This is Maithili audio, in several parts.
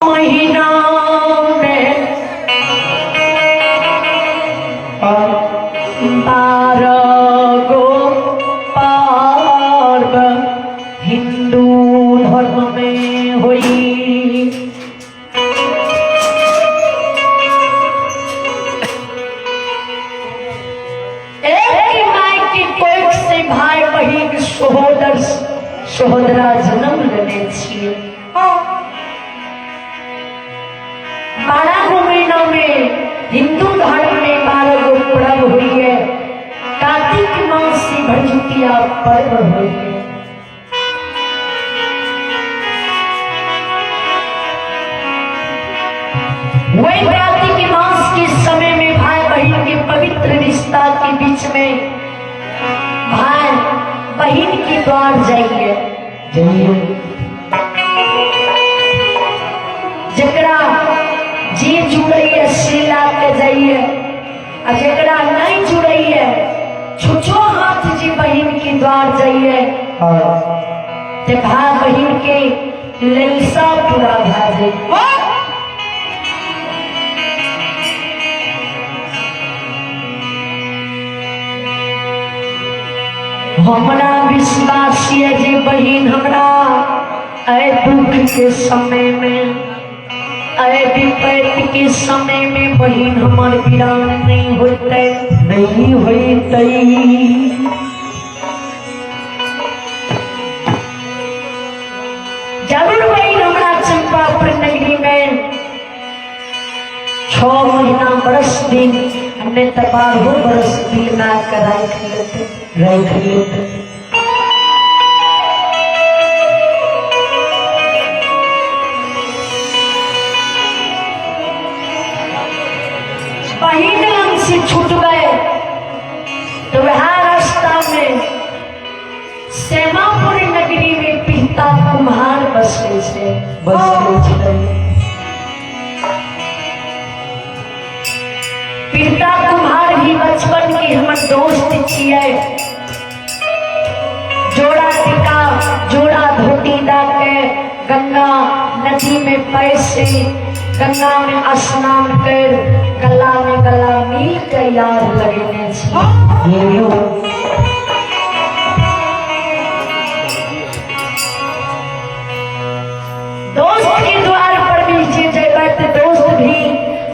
महीना में 12 गो पर्व हिंदू धर्म में होई। एक ही माय की कोख से भाई बहिन सहोदर सहोदरा जन्म लेने छियै। 12 गो महीना में हिंदू धर्म में 12 गो पर्व हुई है। कार्तिक मास से भरजुतिया पर्व हुई है। वही कार्तिक मास के समय में भाई बहन के पवित्र रिश्ता के बीच में भाई बहन के द्वार जाइए। जाइए। जकरा जी जुड़ैए से ला के जाइए, आ जकरा नहीं जुड़ैए छुछो हाथ जी बहन के द्वार जाइए। ते भाई बहन के ललसा पूरा भा जाइए। हमरा विश्वास ये जे बहिन हमरा ऐ दुख के समय में, ऐ विपत्ति के समय में बहिन हमर वीरान नहीं होते, नहीं होते। जरूर बहिन हमरा चंपापुर नगरी में 6 महीना बरस दिन हमने तो 12 बरस दिल ना के राख लेते, राख लेते। बहिन लंग से छूट गए तो वह रास्ता में सेमापुर नगरी में पिता कुम्हार बसले छे, बसले छे। पिता कुम्हार भी बचपन के हमर दोस्त छियै। जोड़ा टीका जोड़ा धोती दा के गंगा नदी में पैसे गंगा में स्नान कर गला में गला मिल के यार लगने छी। दोस्त के द्वार पर भी जे जेबै तो दोस्त भी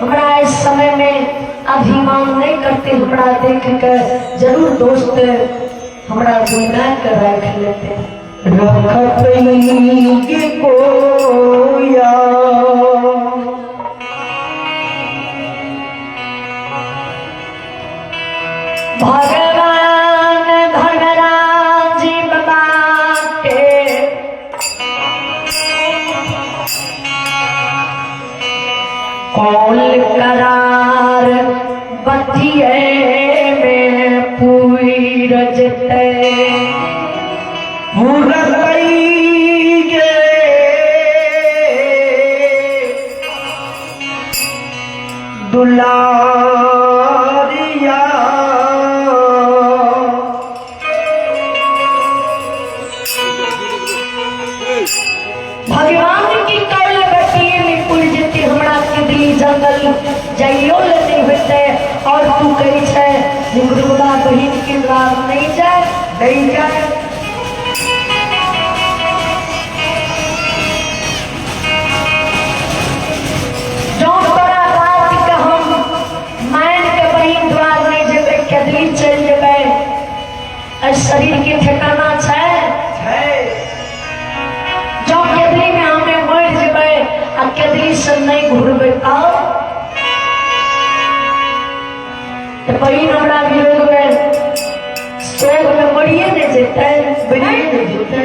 हमरा इस समय में अभिमान नहीं करते, हमरा देख के जरूर दोस्त हमरा गुना के राख लेते। रखत के कोया भगवान धर्मराज बाबा के कौल करार बतिये में पूर जते, पूरतई गे दुलारिया। भगवान की कौल बतिये में पुर जते, हमरा के दिली जंगल जाइयो ले नहीं होते, और तू कही छे गुरुबा बहिन के द्वार नहीं जाए, नहीं जाए। जो तोरा बात के हम मान के बहिन द्वार नहीं जेबे, केदली चल जेबे, ऐ शरीर के ठिकाना छे, छे। जो केदली में हमें मर जेबे आ केदली से नहीं घुरबे आओ तो बहिन हमरा वियोग में शोक में मरिए नहीं जेते, मरिए नहीं जेते।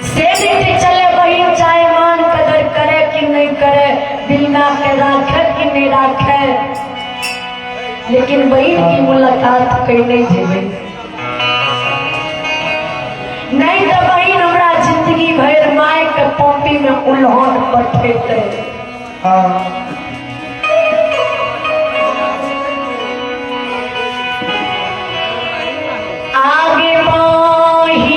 से नहीं चले बहिन चाहे मान कदर करे कि नहीं करे, बिना के राखे कि नहीं राखे, लेकिन बहिन की मुलाकात कहीं नहीं जेबे। नहीं तो बहिन हमरा जिंदगी भर my के पॉपी में उल्हन पठेते। आगे बहिनी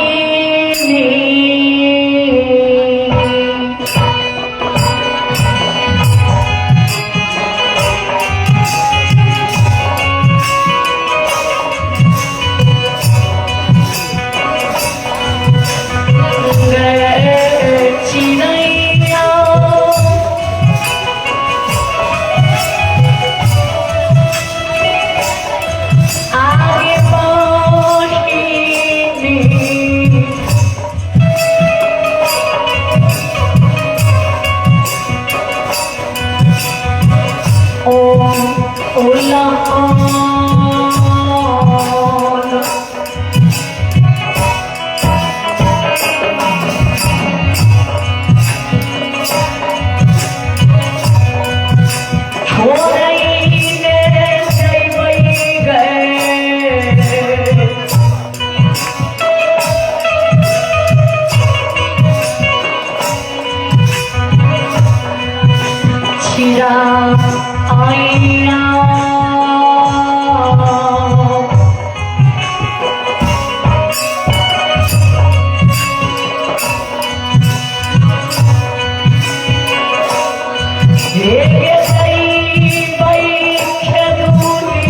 उल्हान। छोड़ै ने जइबै गे। छिरा आइया। हे जइबै खेदुरी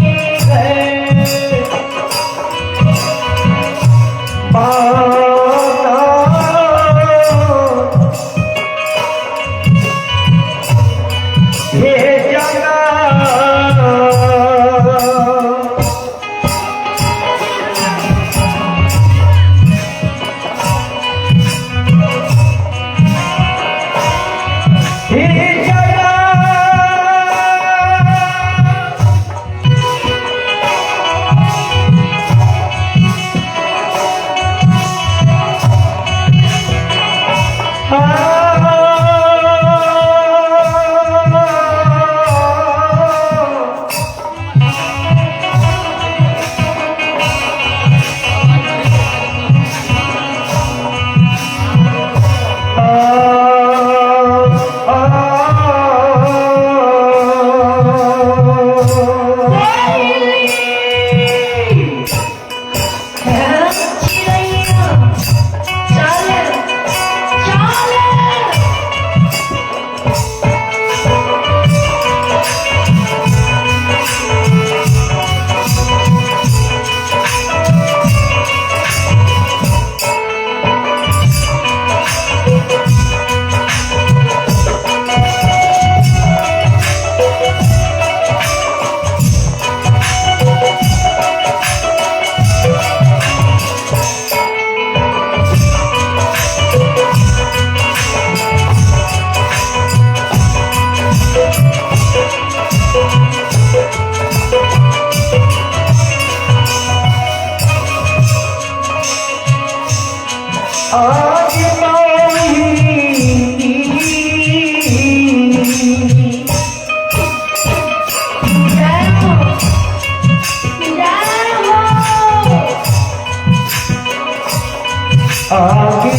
गे। माता हे जगा। हे जगा। चिड़ैया चल चल। आज माही जय हो, जय हो। आगे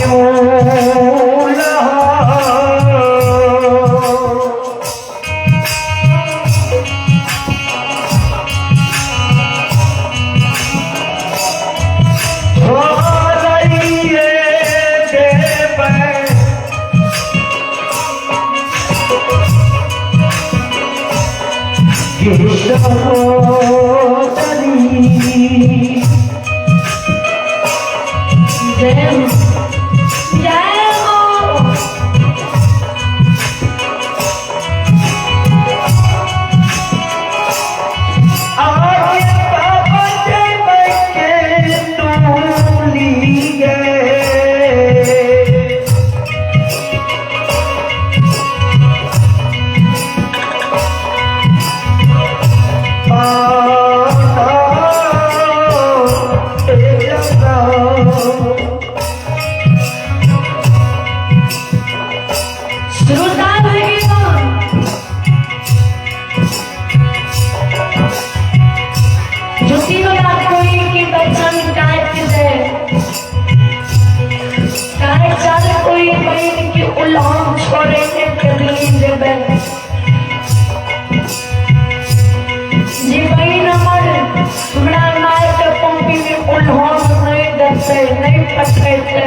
कृष्ण। जय हो, जय हो। आगे बाबा के तूली गए। माता श्रोता भैया, ज्योति वाला कोई की बचन काट दे, काय चल कोई बहन की उल्हान छोड़े ने कभी देबे जी। बहन हमर हमरा माय के पंक्ति में उल्हान नहीं देते, नहीं पठेते।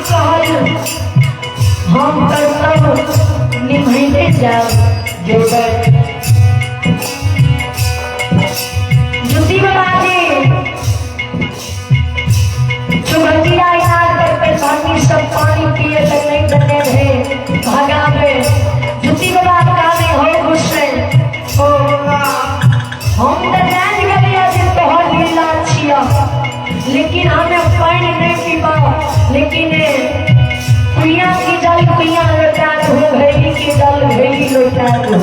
कहल हम कर्तव्य निभैने जाब। जेबै। ज्योति बाबा जी चुभतिया याद करते पानी सब पानी पिए तक नहीं देने रहे भगावे। ज्योति बाबा काने हो गुस्से ओ ना। हम तो जान गेलियै जे तोहर लीला छियह, लेकिन हमें पानि नहीं पीबा, लेकिन कुइया की जल कुइया लोटा दो, घैली की जल घैली लोटा दो।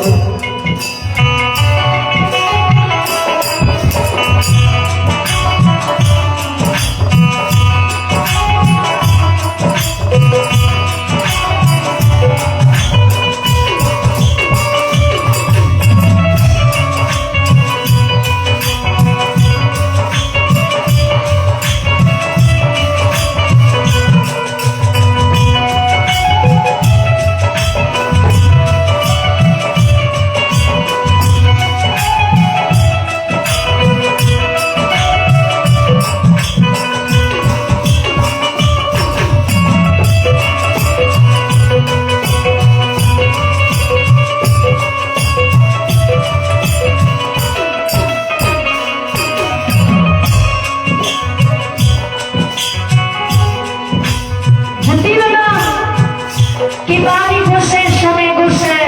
झुटी बाबा की बारी घुसे, समय घुसे,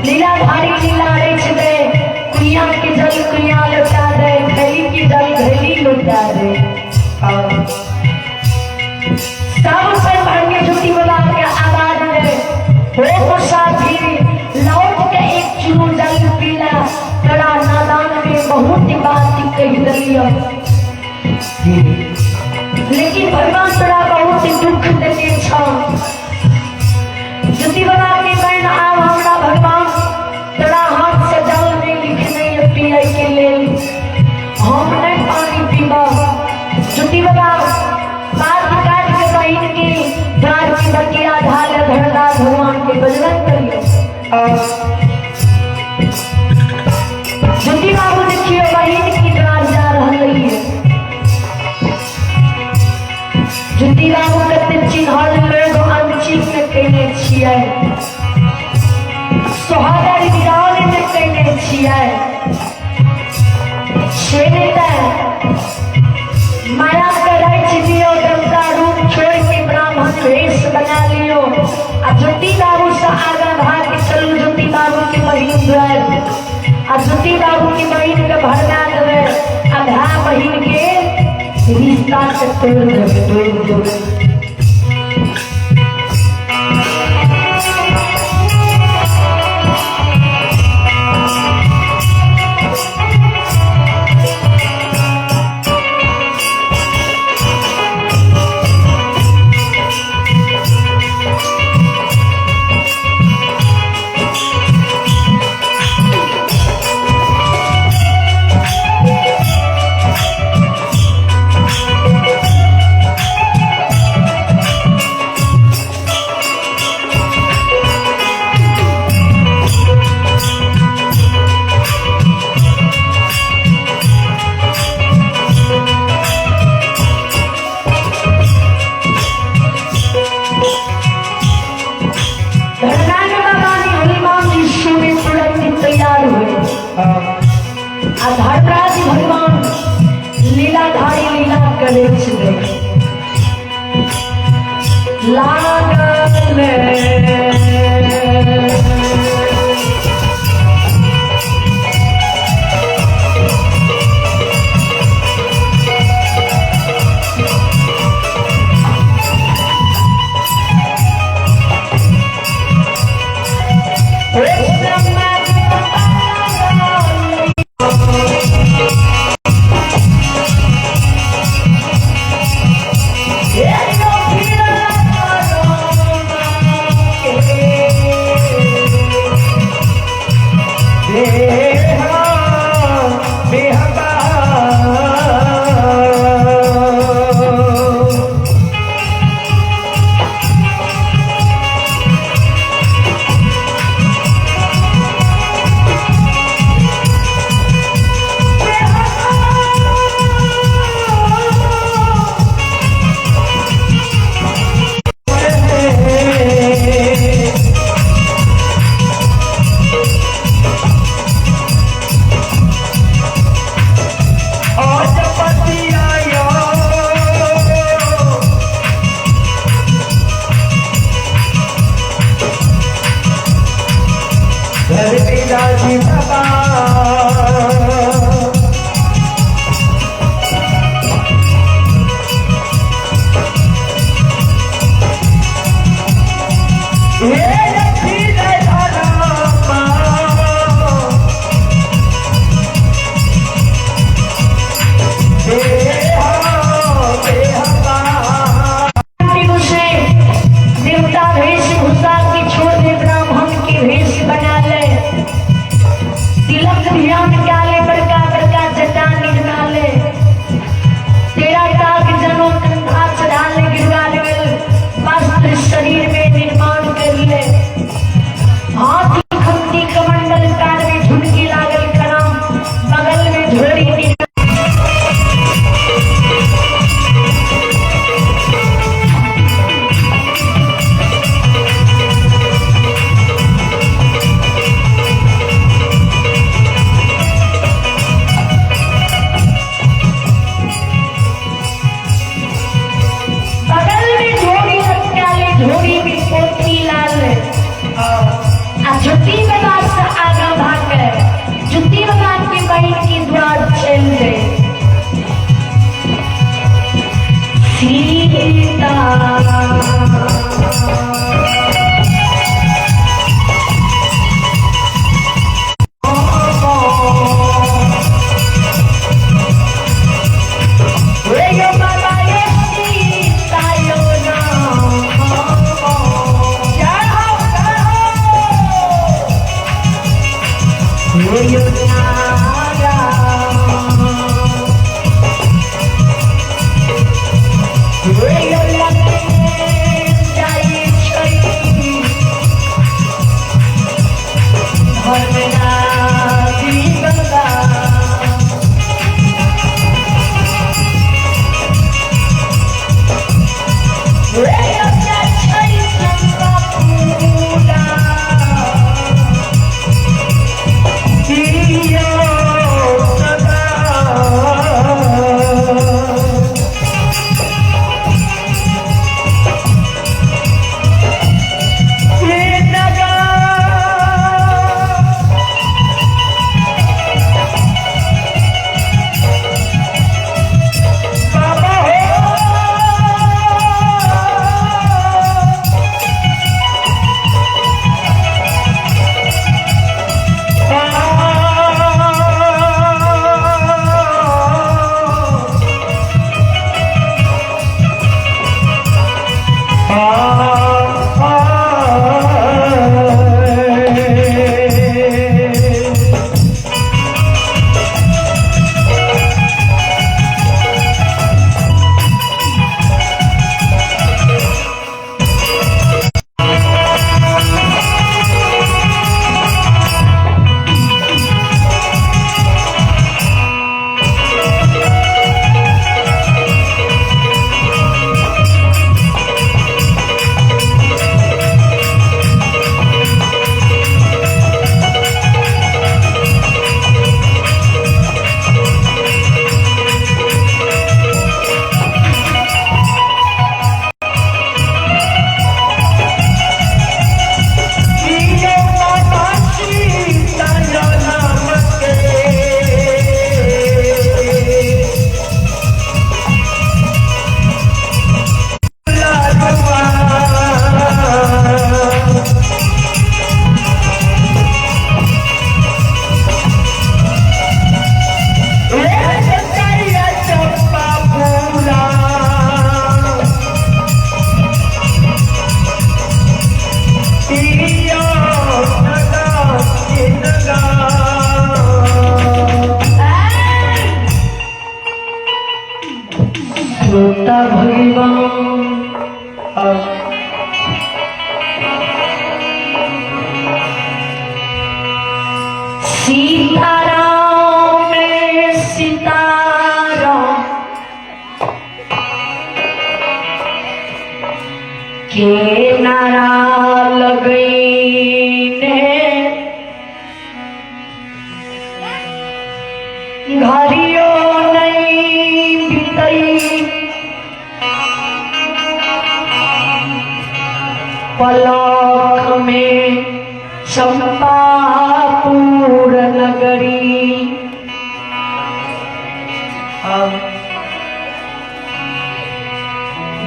लीलाधारी लीला रच दे, कुइया की जल कुइया लौटा दे, घैली की जल घैली लौटा दे। सब पर भरने झुटी बाबा के आवाज दे हो मुसाफिर लौट के एक चूर जल पीला, तोरा नादान में बहुत बात कह दिलियो, जी। लेकिन भगवान तोरा बहुत दुख देने छ। ज्योति बाबा के बहन आब हमरा भगवान तोरा हाथ से जल नहीं लिखने पिए के लेल, हम नहीं पानी पीबा। ज्योति बाबा बात काट के बहन के द्वार की बकिया ढाल धरदास भगवान के बजरंग करियो। ज्योति बाबू देखियो बहन की द्वार जा रहा है। ज्योति बाबू कते चिन्हल लोग अनचिन्ह केने छियै, सोहागर विरान में केने छियै, से नहि तऽ माया के रचि दियौ, देवता रूप छोड़ि के ब्राह्मण भेष बना लियौ आ ज्योति बाबू से आगाँ भाग के चलू। ज्योति बाबू के बहिन द्वार आ ज्योति बाबू के बहिन के भरना देबै आ भाय बहिन के रिश्ता के तोड़ देबै, तोड़ देबै। धरनारायण बाबा ने हनुमान जी सुने तुरंत तैयार हुए आ धर्मराज भगवान लीलाधारी लीला करे छलै लागल। भैया जी बाबा। उसे देवता वेशभूषा की छोड़ दे, ब्राह्मण की वेश बना ले, तिलक ध्यान काले बड़का बड़का जटा निजना ले, तेरा टाक जनो कंधा चढ़ा ले, गिरवा ले, वस्त्र शरीर में निर्माण कर ले, हाथ खंती कमंडल कान में झुनकी लागल कराम, बगल में झोड़ी। बगल में झोड़ी लटका ले, झोड़ी में पोथी लाल, आ जुत्ती बाबा से आगा भाग गए, जुत्ती बाबा के बहन की द्वार चल गए। सीता श्रोता भगवान, सीताराम सीताराम के नारा लगईने घरियो नहीं बीतई, पलक में चंपा।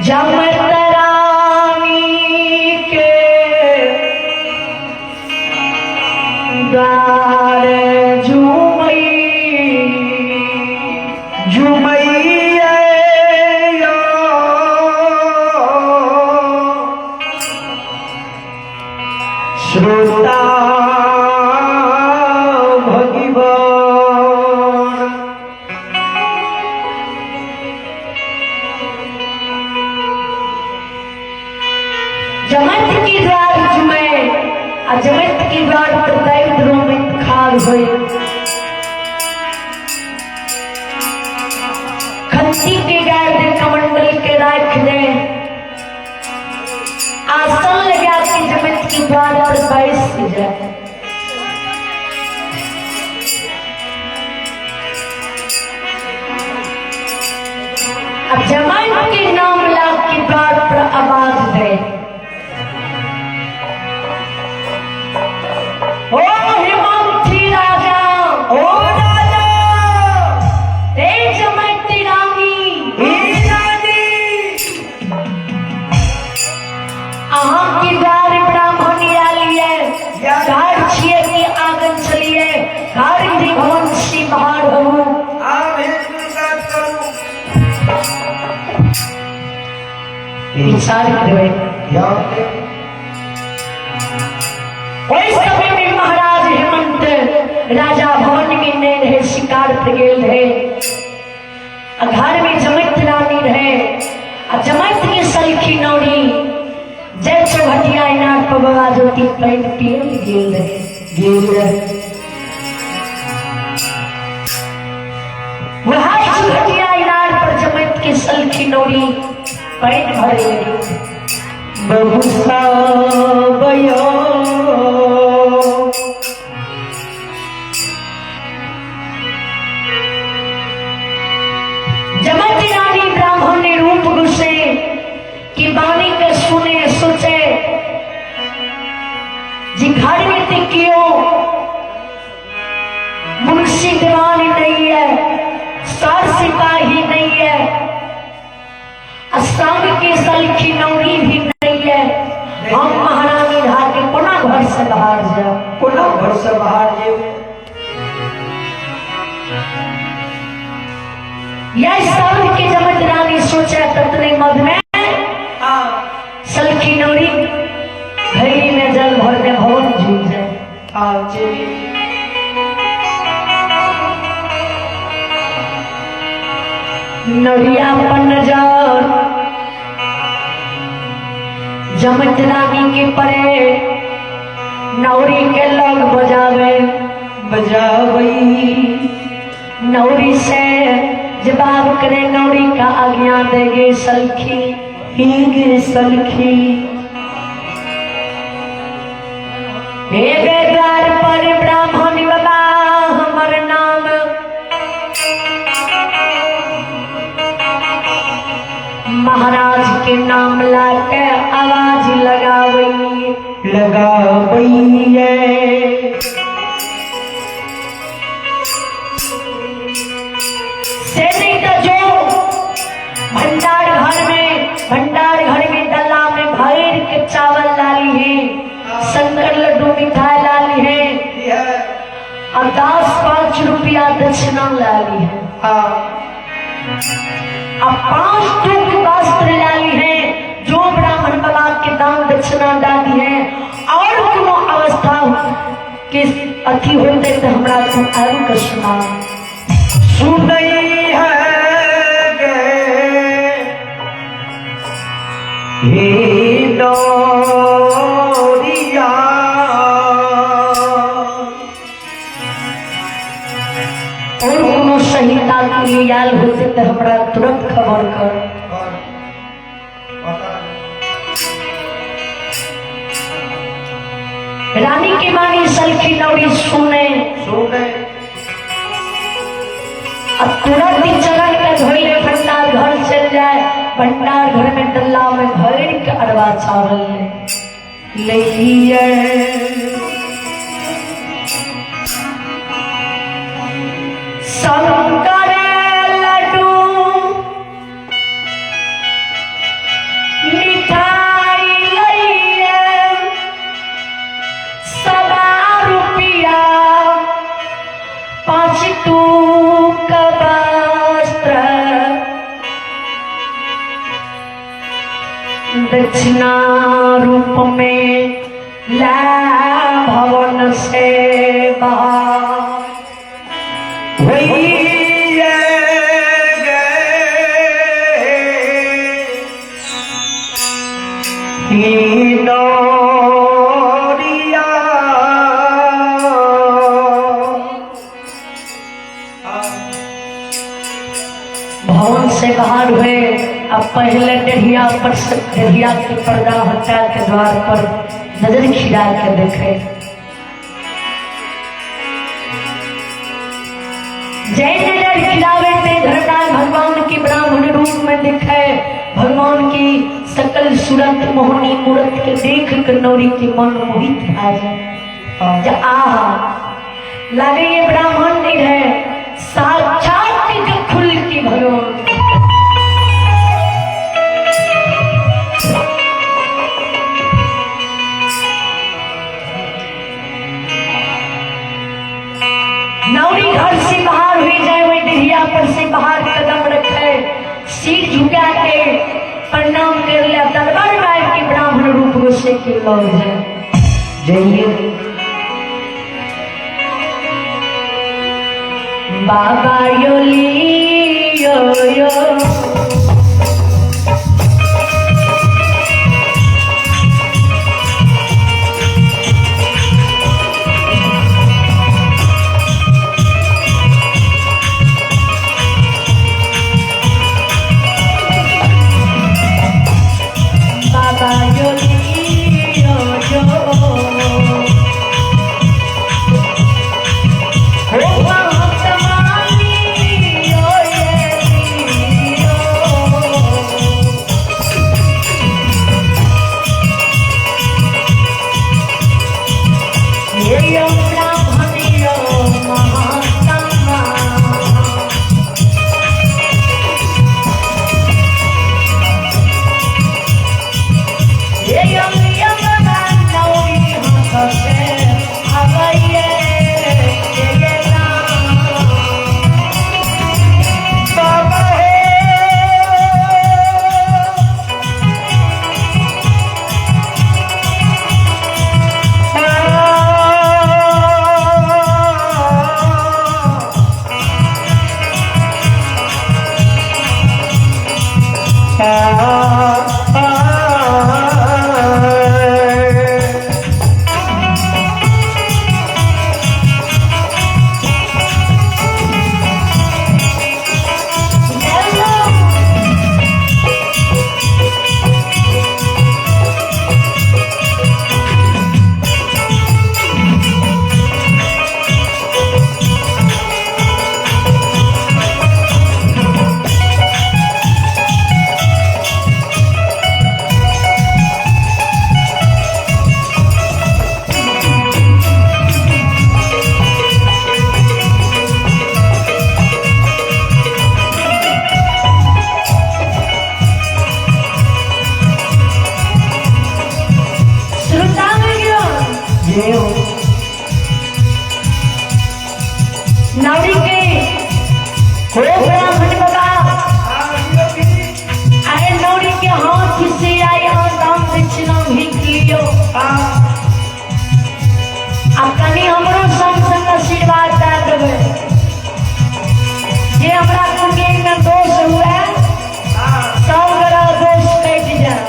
जमत रानी के द्वार झूमई झुमैया श्रोता भगिवान। जमत की द्वार झुमे आ जमत की द्वार पर दैव रोमित खार होई। खंती के गाय दे कमंडल के राख दे आसन लगा के जमत की द्वार पर बैस जाए। अब जमाई के नाम ला के द्वार पर आवाज दे, ओ हेमंती राजा, ओ राजा, हे जमैती रानी, हे रानी, अहाँ के द्वार ब्राह्मण आयल ये, घर छियै कि आंगन छलियै, घर गृह भवन छी बाहर रहू। आब हे काज करू। विचार करबै। ध्यान दे। ओहि समय में महाराज हेमंत राजा भवन में नहीं रहे, शिकार पर गेल रहे। आ घर में जमैत रानी रहे आ जमैत के सलखी नौरी जय चौघटिया इनार पर बाबा ज्योति पानि पियल गेल रहे। गेल रहे। वह चौघटिया इनार पर जमैत के सलखी नौरी पानि भरे लगी। बहुसा बयो जमत रानी ब्राह्मण ने रूप घुसे कि बानी के सुने सोचे जी घर में तिकियो मुंशी दीवान नहीं है, सर सिपाही नहीं है, असंग के सलखी नौरी भी नहीं है, हम महारानी ढा के कोना घर से बाहर जाओ, कोना घर से बाहर जेबे। यह शब्द के जमत रानी सोचे ततने मध में सलखी नौरी घड़ी में जल भरने भवन झूल जाए। नौरिया पन जल जमत रानी के परे नौरी के लग बजावे बजावई। नौरी से जवाब करे नौरी का आज्ञा देगे सलखी हीगे सलखी। हे द्वार पर ब्राह्मण बाबा हमर नाम महाराज के नाम ला के आवाज लगावई लगावई। से नहीं तो जो भंडार घर में डल्ला में भर के चावल लाली है, शंकर लड्डू मिठाई लाली है और 10-5 रुपया दक्षिणा लाली है। अब 5 टूक वस्त्र लाली है जो ब्राह्मण बाबा के दान दक्षिणा डाली है और कोनो अवस्था के अथी होते तो हमरा तू आरु के सुना सुनई है गे हे नौरिया। और कोनो संहिता के लिए आयल होते तो हमरा तुरंत खबर कर। रानी की मानी सलखी नौरी सुने सुने अब तुरंत ही चरण का धोइले भंडार घर चल जाए, भंडार घर में डल्ला में भर के अरवा चावल ले लइए। शंकर लड्डू दक्षिणा रूप में ला भवन से बाहर भवन से बाहर हुए। अब पहले डेढ़िया पर से डेढ़िया के पर्दा हटा के द्वार पर नजर खिरा के देखे। जय नजर खिलावे ते धर्मराज भगवान की ब्राह्मण रूप में दिखे। भगवान की सकल सूरत मोहनी मूरत के देख कर नौरी की मन मोहित आ जाए। आहा लगे ये ब्राह्मण नहीं है, साक्षात खुल की भगवान। नौरी घर से बाहर हुई जाए, वही डिहिया पर से बाहर कदम रखे, सिर झुका के प्रणाम कर लिया। दरबार में आए के ब्राह्मण रूप गुस्से के लौट जाए। जय बाबा योली यो यो बाबा योली यो यो बाबा हे श्रोता में गयो जय हो। नौरी के हो ब्राह्मण बाबा आए नौरी के हाथ से आया दान दक्षिणा भीख लियो। आ कनी हमरो संग संग आशीर्वाद दे देबै जे हमरा कुंडली में दोष हुए सब ग्रह दोष कटि जाए।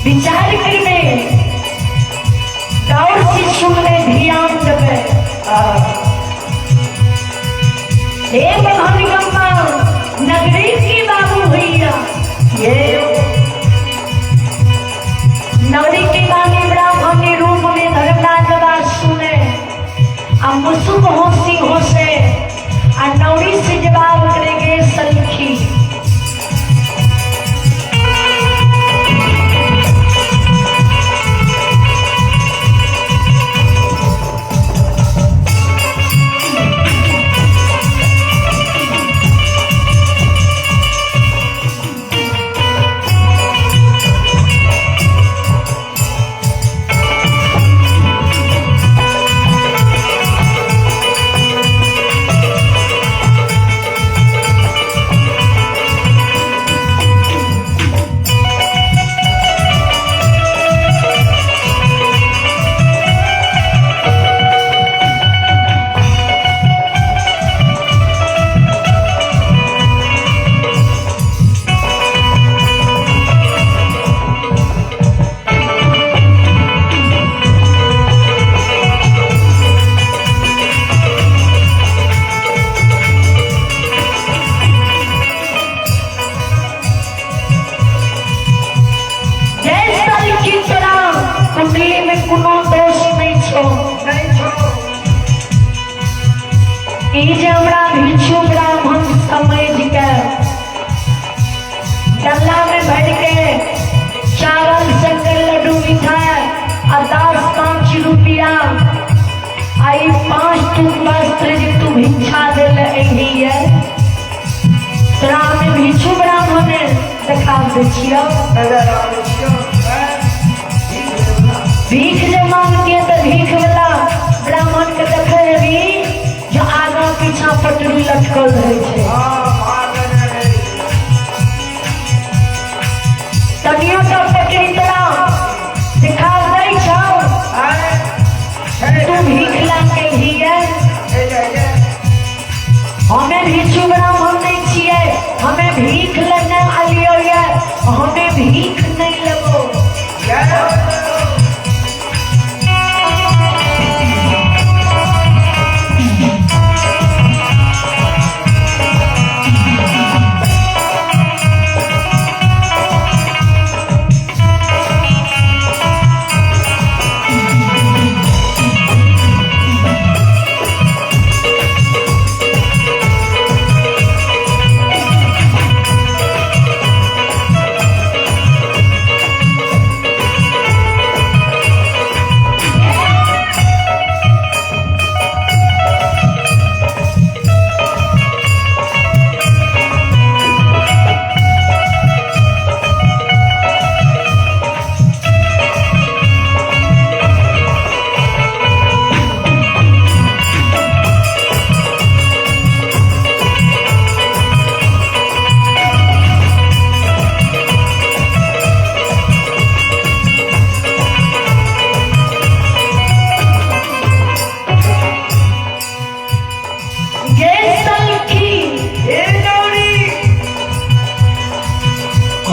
विचार करबे गौर से सुनले ध्यान देबे। हे ब्रह्म गम्मा नगरी की बाबू भैया ये नवरी के बानी ब्राह्मणी रूप में धर्मराज बात सुने आ मुसुक होसी होसे आ नवरी से जवाब करेंगे सलखी। ई जे हमरा भिक्षु ब्राह्मण समझ के डल्ला में भर के चावल शक्कर लड्डू मिठाई आ 10-5 रुपया आ ई 5 टूक वस्त्र जे तू भिक्षा दे अही है, तोरा हमें भिक्षु ब्राह्मण देखा दे छियौ। भीख जे मांगतियै तऽ भीख वाला ब्राह्मण के देखे हेबी जो आगा पीछा पटरी लटकल रहै छै। तनियो तऽ पटरी तोरा दिखा दै छौ, तू भीख ला के हियै। हमें भिक्षु ब्राह्मण नहीं छियै, हमें भीख लेने आलियो ये, हमें भीख नहीं लेबो।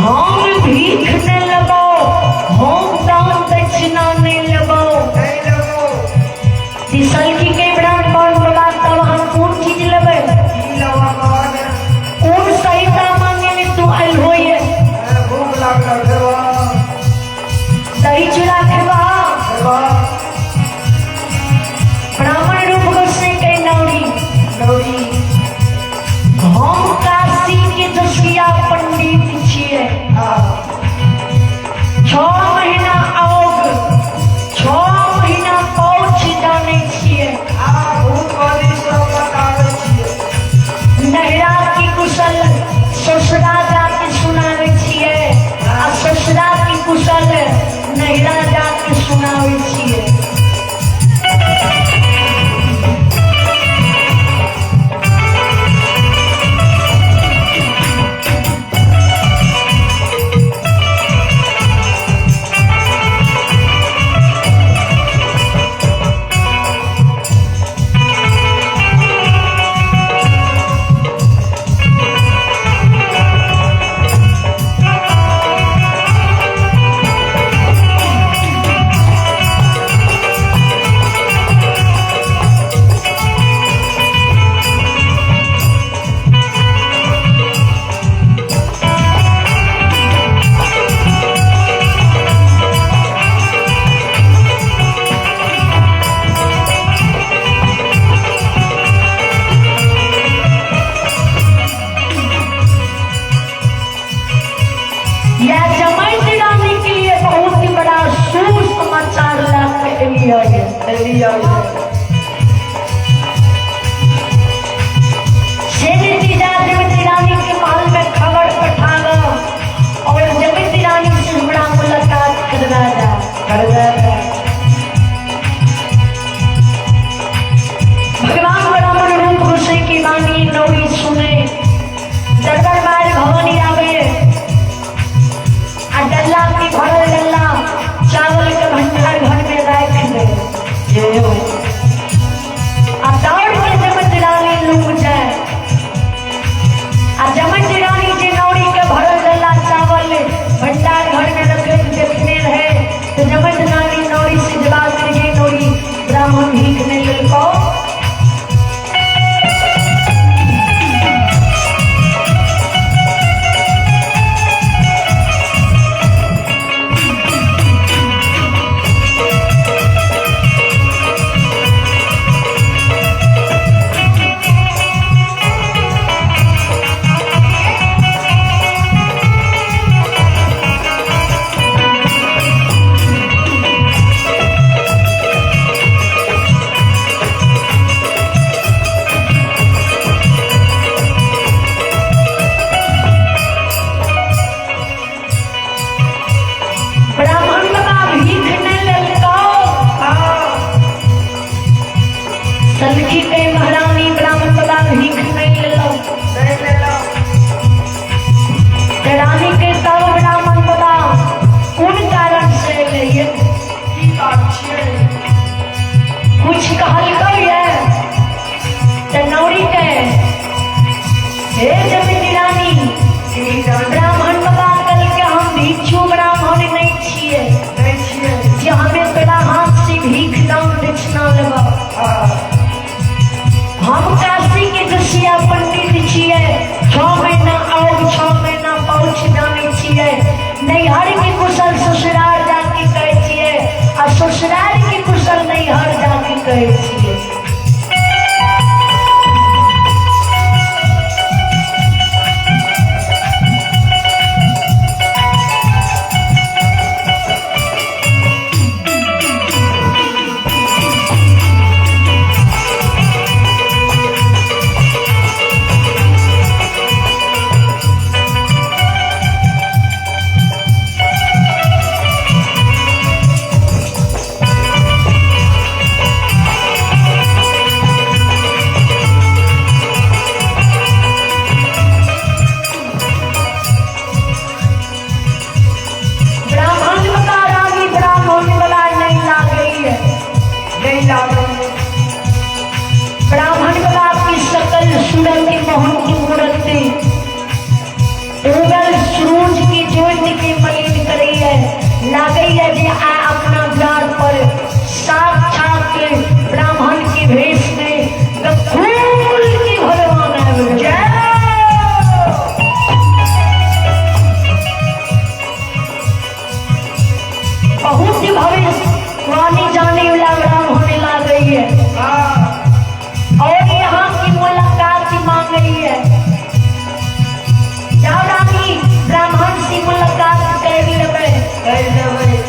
हम भीख नहीं लेबो, हम दान दक्षिणा नहीं लेबो। सलखी के ब्राह्मण बाबा तब हम कोन चीज लेबै? कोन सहिता मांगे ले तू आयल होइए? दही चूड़ा खेबा? ब्राह्मण रूप गोसाई के नौरी हम काशी के जसिया पंडित छियै। 6 महीना आओग 6 महीना पहुँच जाने छियै। नहरा की कुशल ससुरा जाके सुनाबै छियै, आ ससुरा की कुशल नहरा जाके सुनाबै छियै। रानी के महल में खबर पठाना और जमती रानी से हमरा मुलाकात करवा दा। भगवान ब्राह्मण रूप गोसाई की वाणी नौरी सुने दरबार बार भवानी आवे आ डल्ला की भरल डल्ला चावल के भंडार घर में राख दे। आ दौड़ के जमती रानी लुक जाए आ जमती रानी जे नौरी के भरल डल्ला चावल भंडार घर में रखे देखने रहे तो जमत रानी नौरी से जवाब दे, नौरी ब्राह्मण भीख नहीं लेलको। कुशल ससुराल जाके कहै छियै आ ससुराल के कुशल नैहर जाके कहै छियै। ब्राह्मण वाला रानी ब्राह्मण वाला नहीं लागैए, नहीं लागल। ब्राह्मण वाला की सकल सूरत मोहन की मूर्ति उगल सूरज की ज्योति के मलिन करैए, लागैए जे आ अपना द्वार पर साक्षात ब्राह्मण के भेष में गफूल की भगवान आबि गेल। जय। बहुत ही भविष्यवाणी जाने वाला ब्राह्मण लागैए हाँ। और यहाँ की मुलाकात मांग रही है। जाओ रानी ब्राह्मण से मुलाकात कर लेबै। कर लेबै।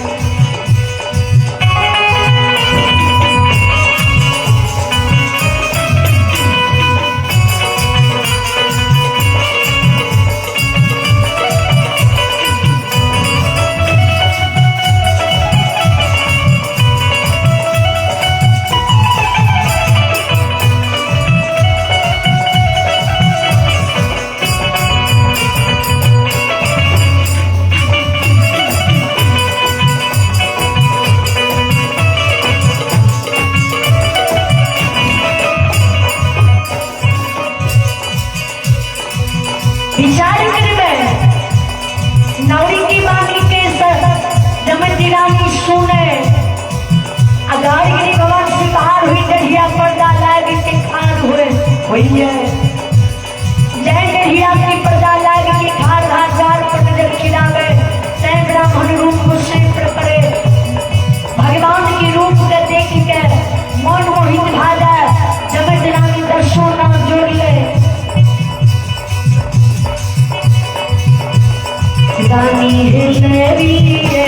विचार करबै नौरी की वाणी के जमती रानी सुने आ गाड़ी भवन से बाहर हुई डढ़िया पर्दा लाग के खार हुए। होइए। जय डढ़िया की पर्दा लाग के खार हाथ द्वार पर नजर खिलावे तय ब्राह्मण रूप को से पड़े भगवान के रूप के देख के मन मोहित भा जाए। जमत रानी दर्शो नाम जोड़ ले रानी है मेरी है।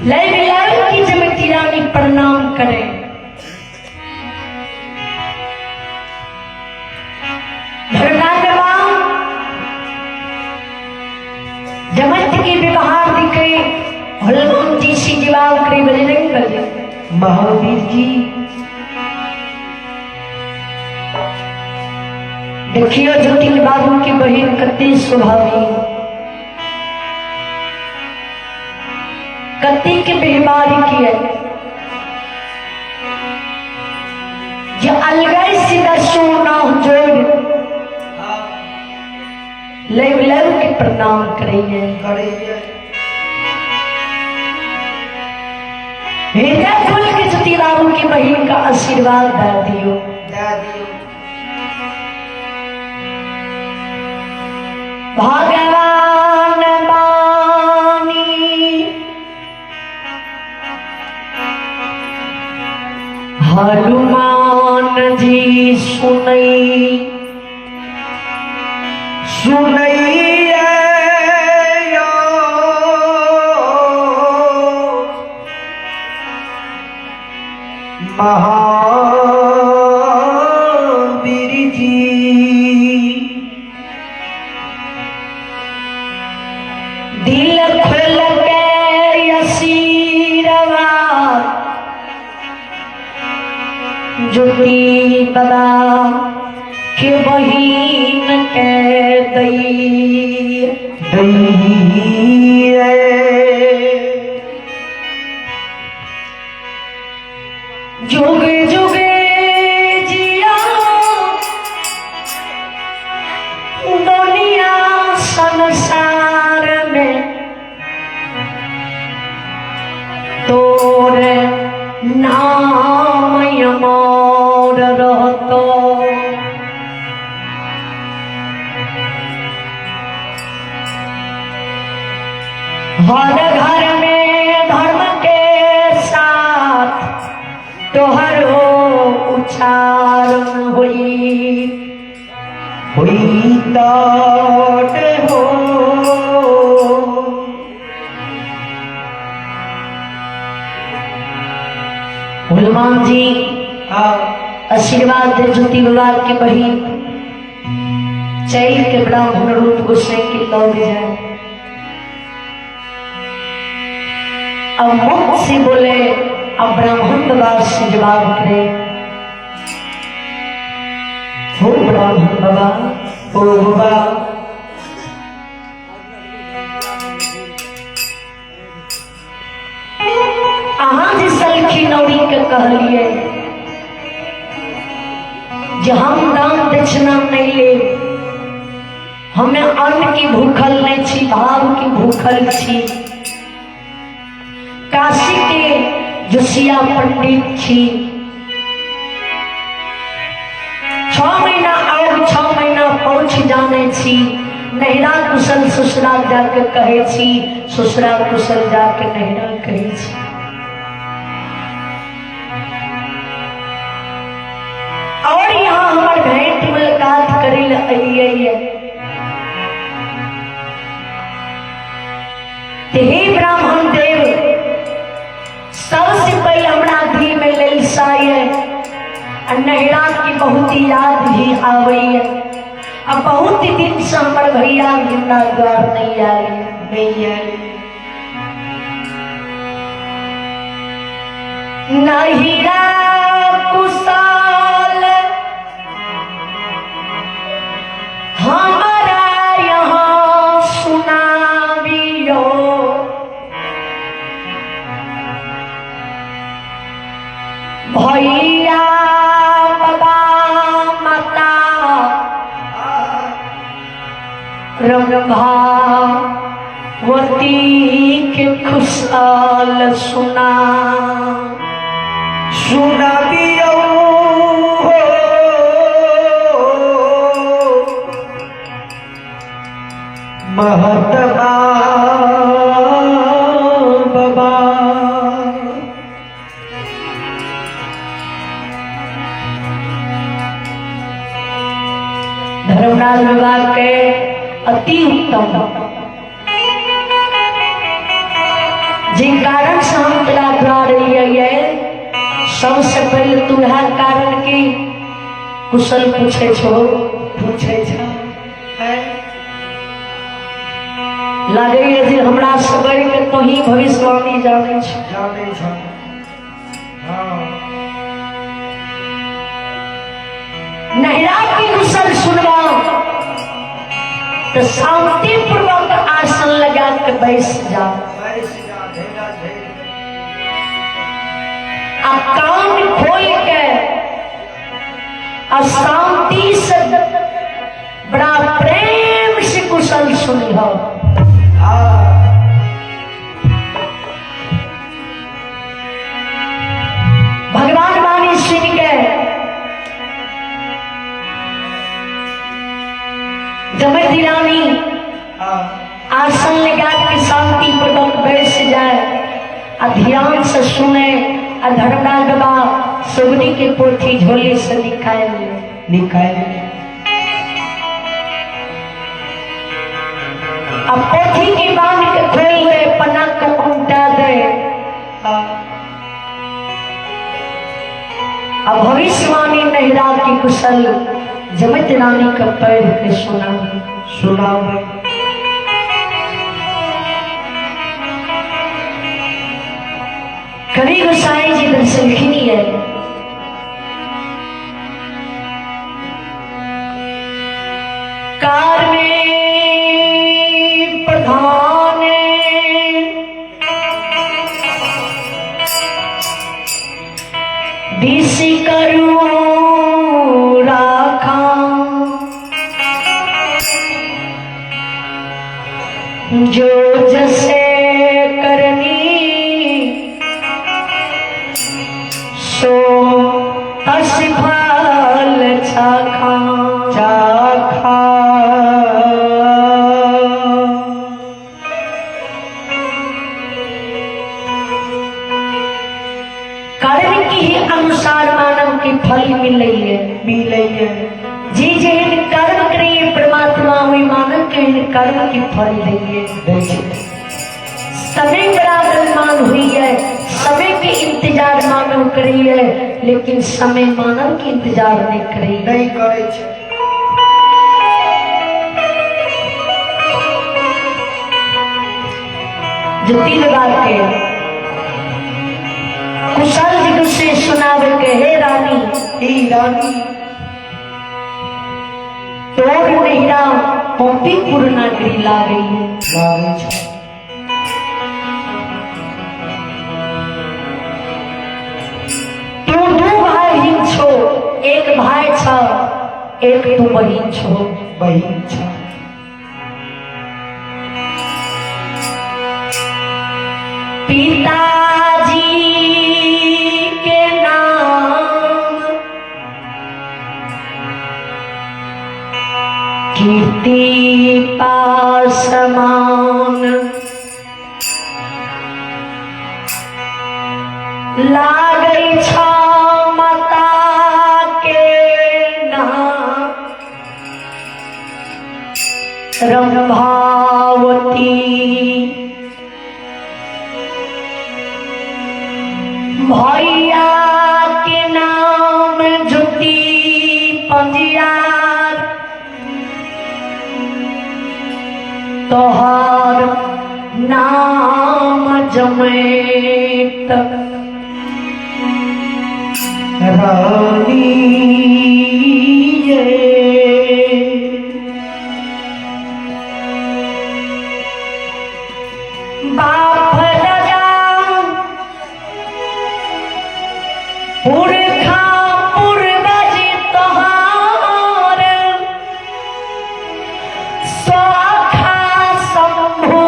लैब लैब की जमती रानी प्रणाम करे। धर्मराज बाबा जमत की व्यवहार दिखे हनुमान जी से जवाब करे बजरंग बली। महावीर जी देखियो जतिन बाबू की बहन कते स्वभावी, कते के बीमारी की है जो अलगै सीधा सोना जोड़ लेव लेव के प्रणाम करिए। हृदय खोल के ज्योति बाबू की बहन का आशीर्वाद दे दियो। भगवान बानी हनुमान जी सुनई सुनैया महावीर जी। दिल खोल के आशीर्वाद ज्योति बाबा के बहिन के दई दैया। जुग जुगे जिया दुनिया संसार में तोर नाम अमर रहतो। हर घर में धर्म के साथ तोहरो उच्चारण हुई हुई ताट हो। हनुमान जी हाँ आशीर्वाद दे ज्योति बाबा के बहिन चल के ब्राह्मण रूप गोसाई के लौट जाए। अब मुख से बोले, अब ब्राह्मण बाबा से जवाब करे, हो ब्राह्मण बाबा, ओ बाबा, अहाँ जे सलखी नौरी के कहलिए जे हम दान दक्षिणा नहीं ले, हमें अन्न की भूखल नहीं छी, भाव की भूखल छी। काशी के जोशिया पंडित छी, 6 महीना और 6 महीना पहुँच जाने छी, नहिरा कुशल ससुरा जाके कहे छी, ससुरा कुशल जाके नहिरा कहे छी। और यहाँ हमार भेंट मुलाकात करे ले अइयै। ते हे ब्राह्मण देव, सबसे पहले हमरा धी में ललसा है आ नहिरा की बहुत याद भी आवे। अब बहुत दिन से हमर भैया भी हमरा द्वार नहीं आए, नहीं आए। नहिरा कुशल हमारा यहाँ सुनाबियो, भैया बाबा माता रंभावती के खुशहाल सुना सुनाबियो हो। महात्मा बाबा धर्मराज बाबा के अति उत्तम। जे कारण से हम तोरा द्वार एलियै सबसे पहिले तू इएह कारण की कुशल पूछे छो। पूछै छ लगैए जे हमरा से बढ़ि के तोही भविष्यवाणी जानै छ। जानै छ। हाँ। नहिरा की कुशल सुनबा तो शांति पूर्वक आसन लगा के बैस जा। बैस जा ढेरा ढेर। आ कान खोल के आ शांति से बड़ा प्रेम से कुशल सुनी हो। हाँ। भगवान वाणी सुन के जमती रानी हाँ। आसन लगा के शांति पूर्वक बैस जाए आ ध्यान से सुने आ धर्मराज बाबा सुगनी के पोथी झोली से निकाल ले। निकाल ले। अब पोथी की बांध के खोल दे, पन्ना को उल्टा दे। हाँ। अब भविष्यवाणी नहिरा की कुशल जमत रानी का पढ़ के सुना सुनावे। कवि गोसाई जी दर्शनखिनी है। कार में प्रधान बीसी करूं राखा जो जसे करनी सो तस फल चाखा। चाखा। कर्म की ही अनुसार मानव के फल मिले है। मिले है। जी जेहन कर्म करिए परमात्मा वही मानव के कर्म की फल दिए। दै छै। समय बड़ा बलवान हुई है, समय के इंतजार मानव करी है, लेकिन समय मानव के इंतजार नहीं करी। नहीं करे छै। जो तीन बार के कुशल जी से सुनावे के हे रानी, हे रानी, तोर नहिरा पम्पीपुर नगरी लागई है। लागै छै। तू दू भाई हिन छो, एक भाई छ, एक तू बहिन छो। बहिन छ। पिताजी के नाम कीर्ति पासमान लागै छ माता के नाम रंभावती भैया के नाम ज्योति पंजियार तोहर नाम जमेत रानी ये। बाप दादा पुरखा पूर्वज तोहार स्वाखा शंभु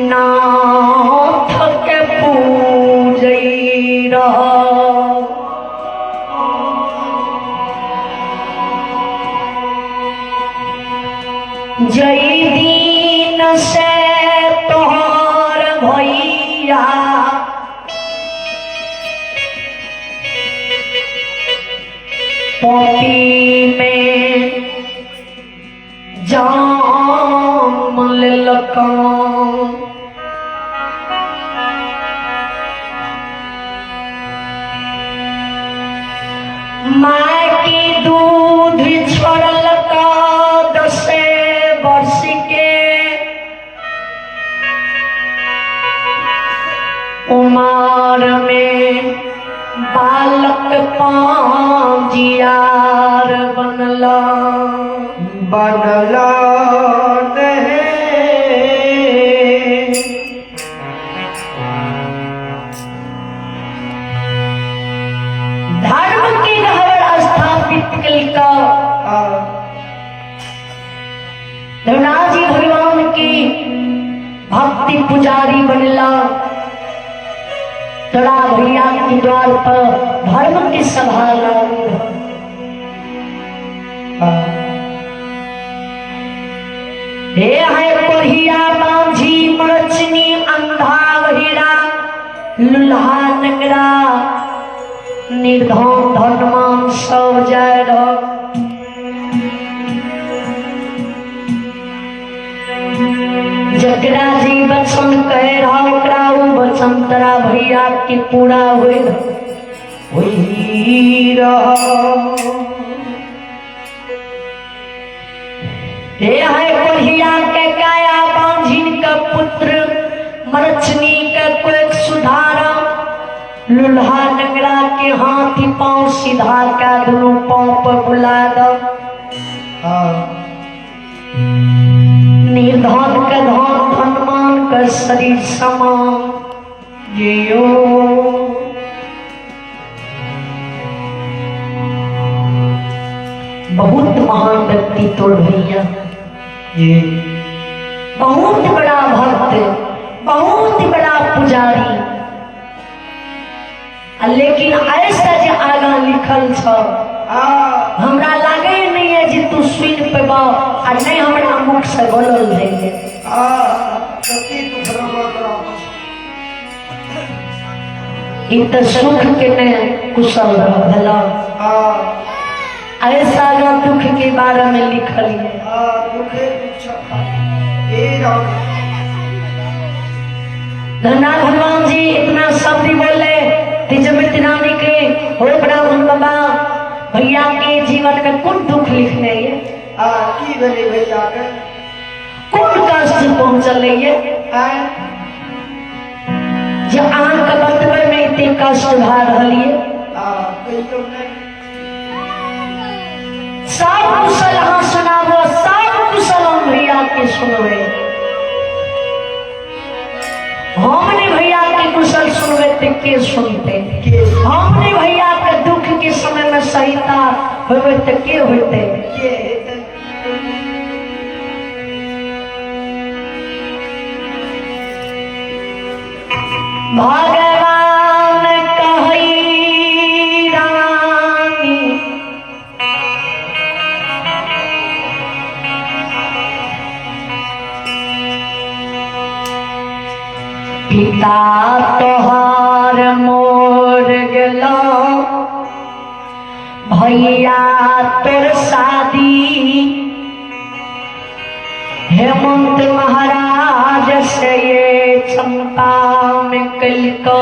नाथ के पूजै रह। जई दिन से तोहर भैया पपी में जाम ले। देलक। माय की दूध छोड़लक 10 वर्ष के, उमर में बालक पांजियार बनला। बनला नहीं। धर्म की गहवर स्थापित कलका। धर्मराज जी भगवान की भक्ति पुजारी बनला। तोरा भैया के द्वार पर धर्म की सभा लागल। हे है कोढ़िया बांझी मरचनी अंधा बहिरा लुल्हा नंगरा निर्धन धनमान सब जाय रह। जकरा जी वचन कह रहा ओकरा उ वचन तोरा भैया के पूरा होए। होई रहा। हे है कोढ़िया के काया बांझिन के पुत्र मरचनी के कोई सुधारा लुल्हा नंगरा के हाथ पांव सीधा का दोनों पांव पर बुला दो। निर्धन के धन धनमान के शरीर समान जियो। बहुत महान व्यक्ति तोड़ भैया, ये बहुत बड़ा भक्त, बहुत बड़ा पुजारी, लेकिन ऐसा जे आगा लिखल छ हमरा लागे नहीं है जे तू सुन पेबा आ नहीं हमरा मुख से बोलल जाइए। ई त सुख के ने कुशल भला ऐसा आगा दुख के बारे में लिखल है। धन्यवाद भगवान जी इतना शब्द बोले तेजमती रानी के हो ब्राह्मण बाबा भैया के जीवन में कौन दुख लिखने ये की भेलै भैया के कौन कष्ट पहुंचल ये जे अहाँ के बतबै में एते कष्ट भए रहल ये। कहियो नहीं। सब कुशल अहाँ सुनाबो, सब कुशल हम भैया के सुनबै। हम नहीं भैया के कुशल सुनबै ते के सुनते, हम नहीं भैया के दुख के समय में सहिता होबै ते के होते। के हेतै? भगवान कहै रानी पिता तोहार मोर गेलो भैया तोर शादी हेमंत महाराज से ये चंपा में कलको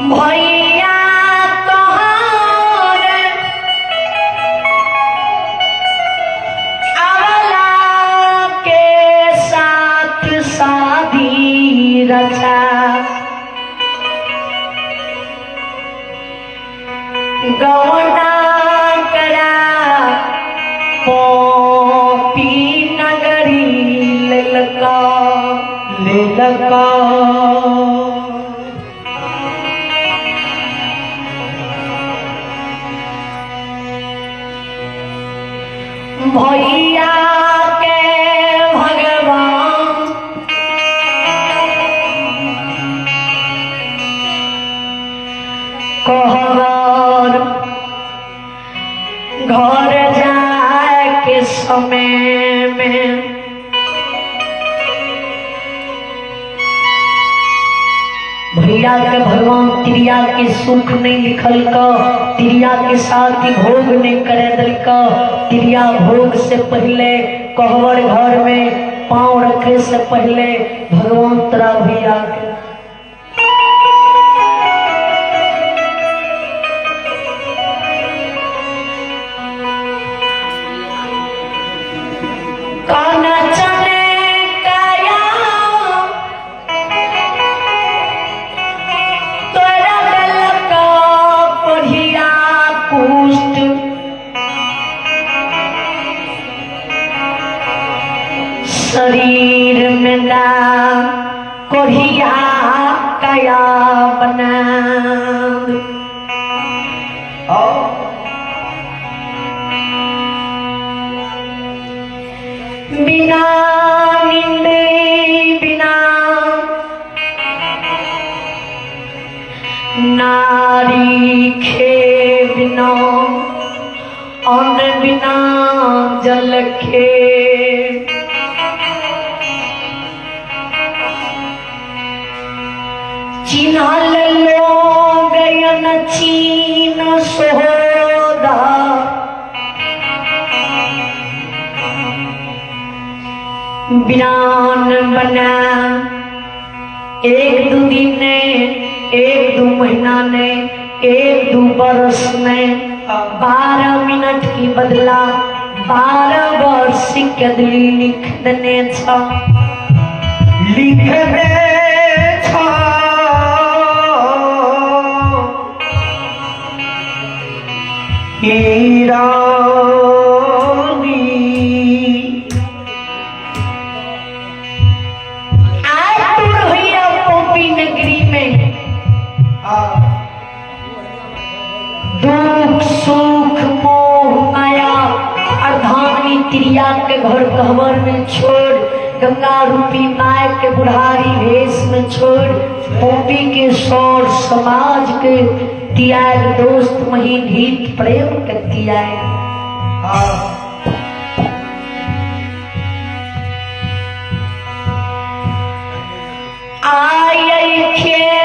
भैया तोहार अवला के साथ शादी रचा गौना करा पोपी नगरी ललका ललका। भैया के भगवान कहर घर जाय समय में। भैया के भगवान त्रिया के सुख नहीं लिखल क, त्रिया के साथ ही भोग नहीं करे दिल क। त्रिया भोग से पहले कहवर घर में पांव रखे से पहले भगवान तोरा भैया के काना चने काया तोरा गलका कोढ़िया कुष्ठ शरीर में ना कोढ़िया काया बना। बिना नींद बिना नारी खे बिना अन्न बिना जल खे चिन्हल लोग चीन सोदा बिरान बना। एक दू दिन ने, एक दू महीना ने, एक दू बरस में 12 मिनट की बदला 12 वर्ष कदली लिख देने छ, लिख दे छ। रानी आज दूर भैया पोपी नगरी में दुख सुख मोह माया अर्धांगिनी त्रिया के घर कहवर में छोड़, गंगा रूपी my के बुढ़ारी भेष में छोड़, पोपी के सौर समाज के त्याग, दोस्त महीन हित प्रेम के त्याग। आय खेदूली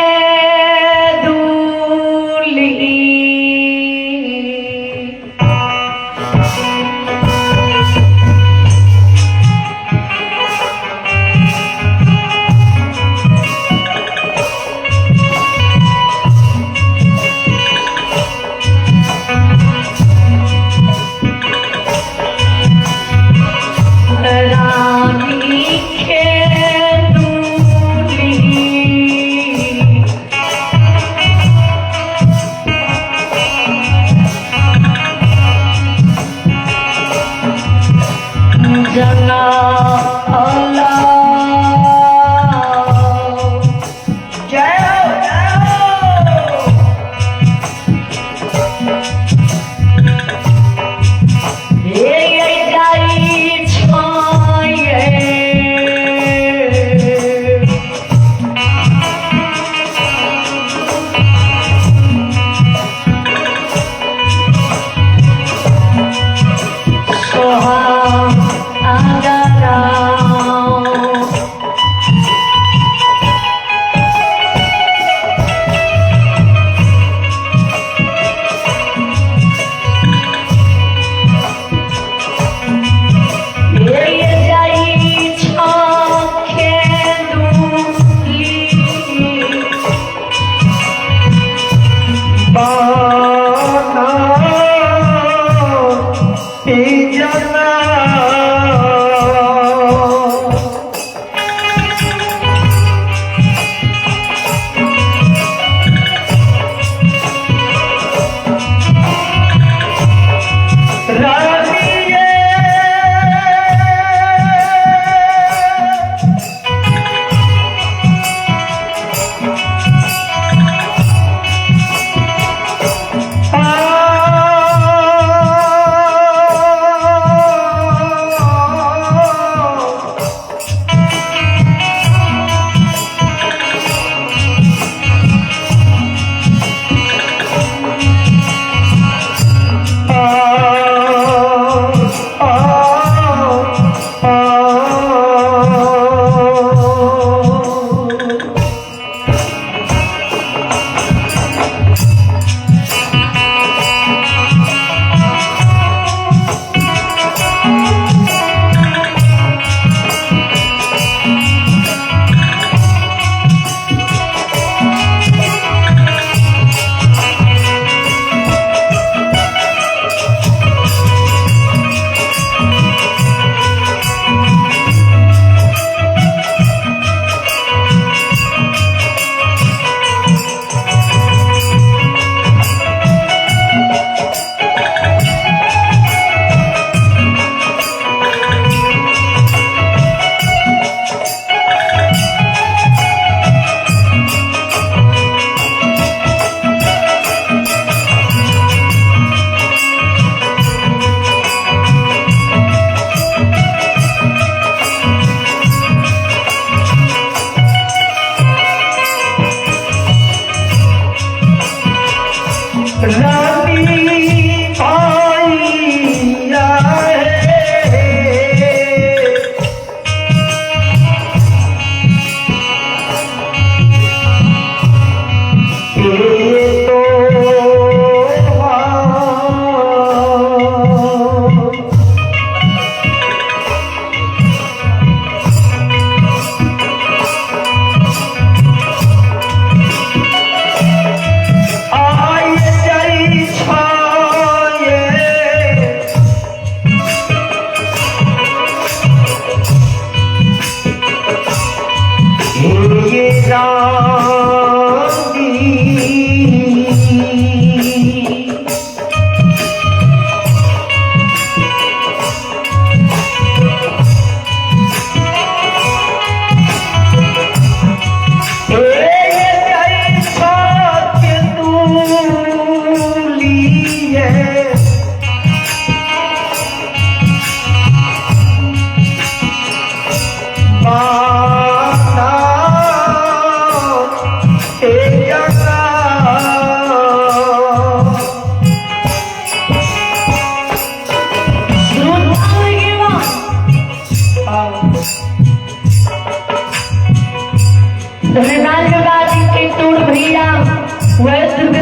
रानी खेदूली जना अल्लाह। जय हो जय हो। हे गाई छाये सोहा आगरा।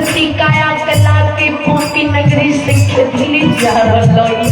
टूटी काया के लाके फूटी नगरी से खेतली जा रहल।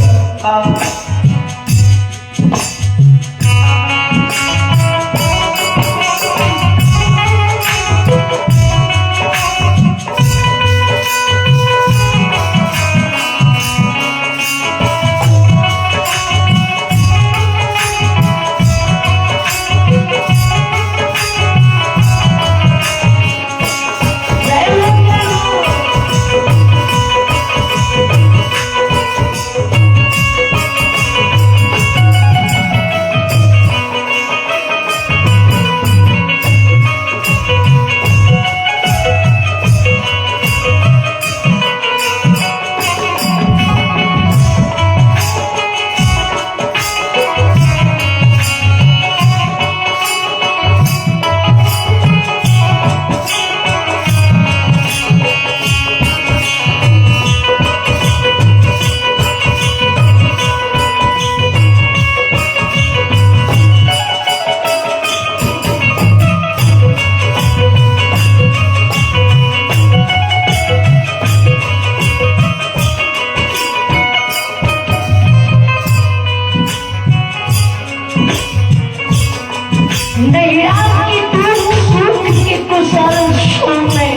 नैया की दुख सुख के कुशल सुने,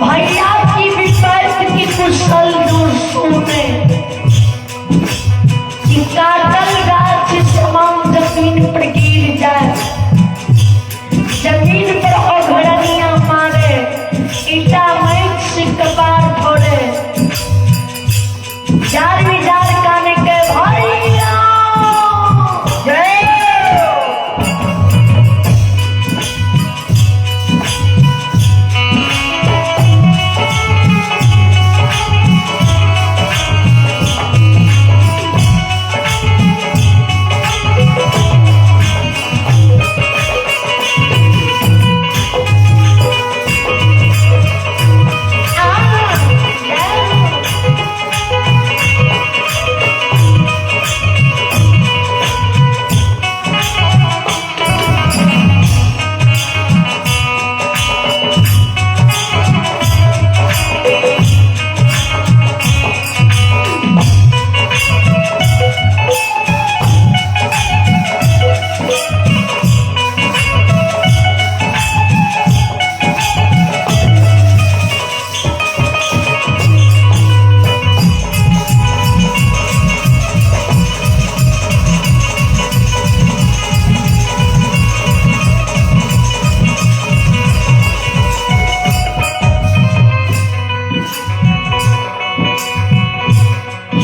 भैया की विपत की कुशल दूर सुने, कि काटल गाछ समान जमीन पर गिर जाए, जमीन पर अघरनिया मारे, ईटा मैच से कपार फोड़े, जार विजार काने के भैया जय।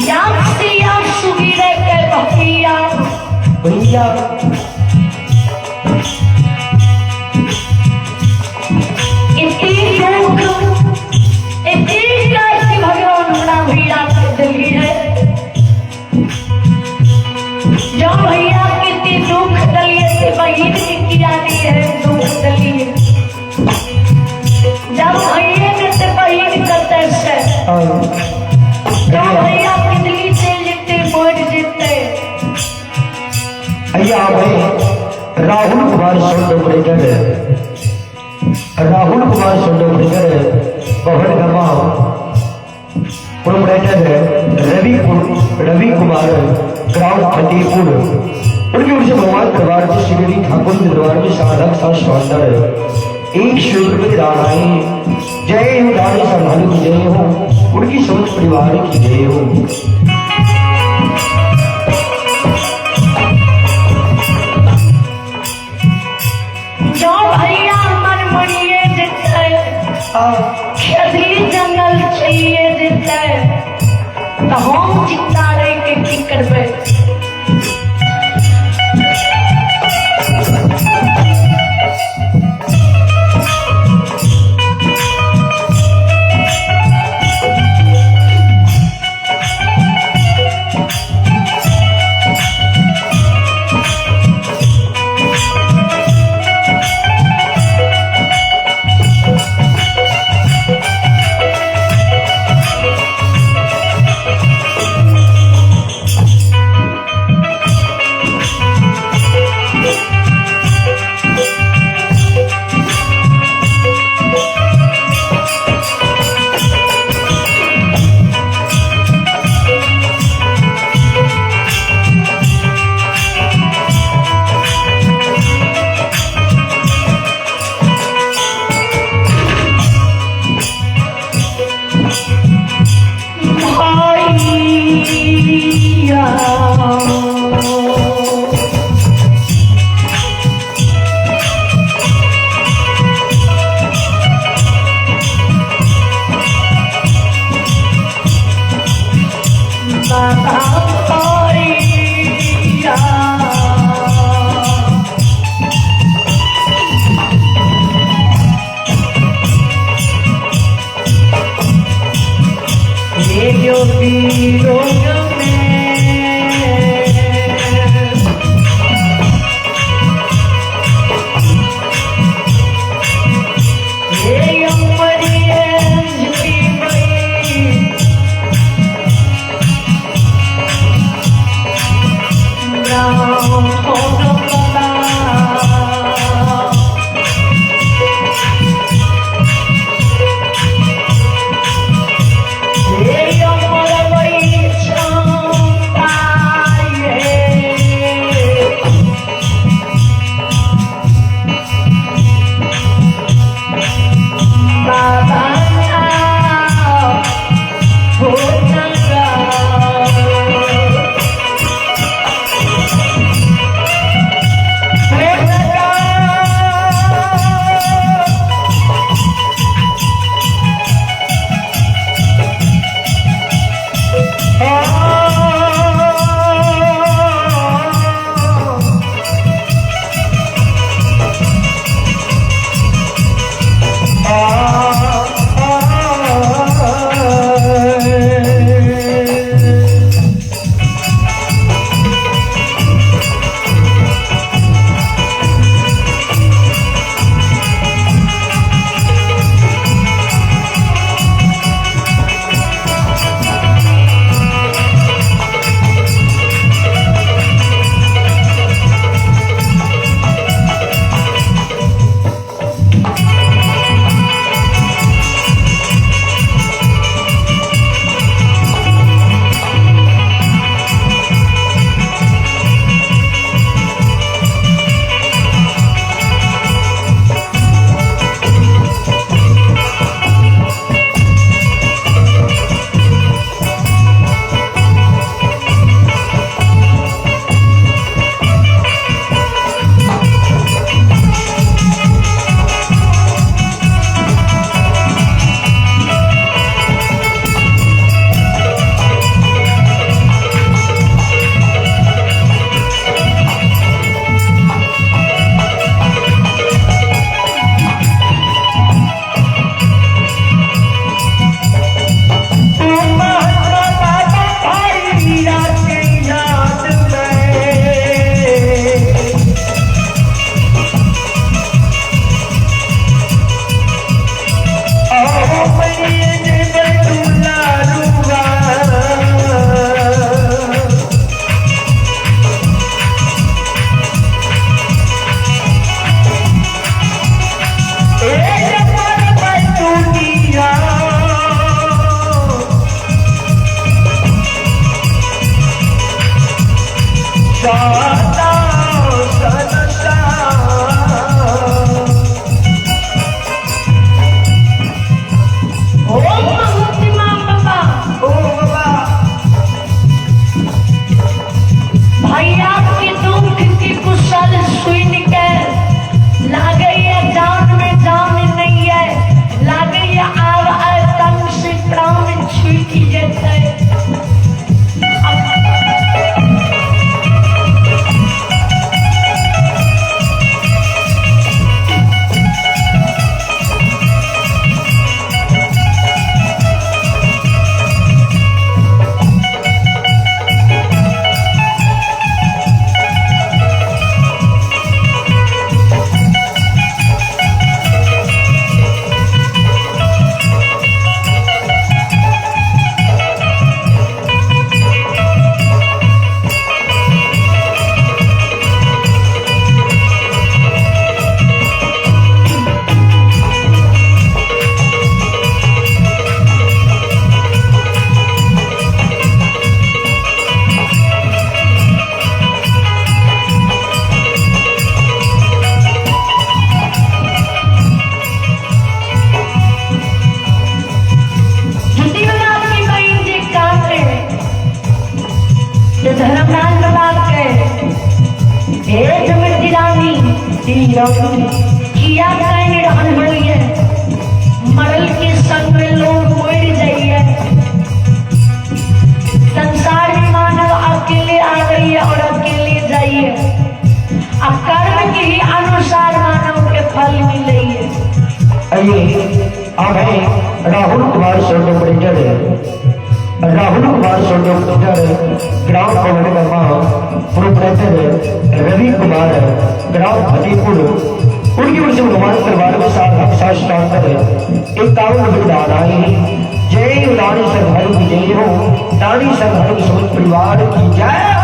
याम से याम सुगिरे के भैया भैया। इतनी दुख इतनी कष्ट भगवान हमरा भैया के दिली है। जो भैया कितनी दुख दलिए से बहिन के किया नहीं है दुख दलिए, जब भैया के से बहिन करते से जो भैया कितनी चल जितते मर जितते। भैया भाई Rahul Kumar sound operator, Rahul Kumar sound operator Bahan Gama proprietor Ravi Kumar ग्राम फतेहपुर, उनकी ओर से भगवान दरबार में श्री ठाकुर दरबार में साधक सा सौंदर्य 100 रुपये की दान आए। जय हो दान श्रद्धालु की जय हो, उनकी समस्त परिवार की जय हो। जो भैया मन मरिए जितते खेतली जंगल चलिए जितते, तो हम चिंता रह के की करबै। हे यो पीरो में। हे अमरी झुकी बई ब्राह्मण बाबा। हे अमर बई चंपाए। बाबा हो। ओ महात्मा बाबा, भैया के दुख की कुशल सुन के लागैया जान में जान नहीं है, लागैया आब आय तन से प्राण छूटि जेतै। द्वितीय बात की बहन जी कांटे तो धर्मराज बाबा के हे जमती रानी किया काइन रहल होइए, मरल के संग में लोग मर जाइए। संसार में मानव अकेले आ गई है और अकेले जाइए, अब कर्म के ही अनुसार मानव के फल मिले। आइए आप हैं राहुल कुमार साउंड ऑपरेटर 400 ग्राम पवन वर्मा प्रोपराइटर रवि कुमार ग्राम फतेहपुर उनकी ओर से भगवान दरबार में 7 लाख 700 51 रुपये दान आए। जय रानी श्रद्धालु की जय हो, रानी श्रद्धालु के समस्त परिवार की जय हो।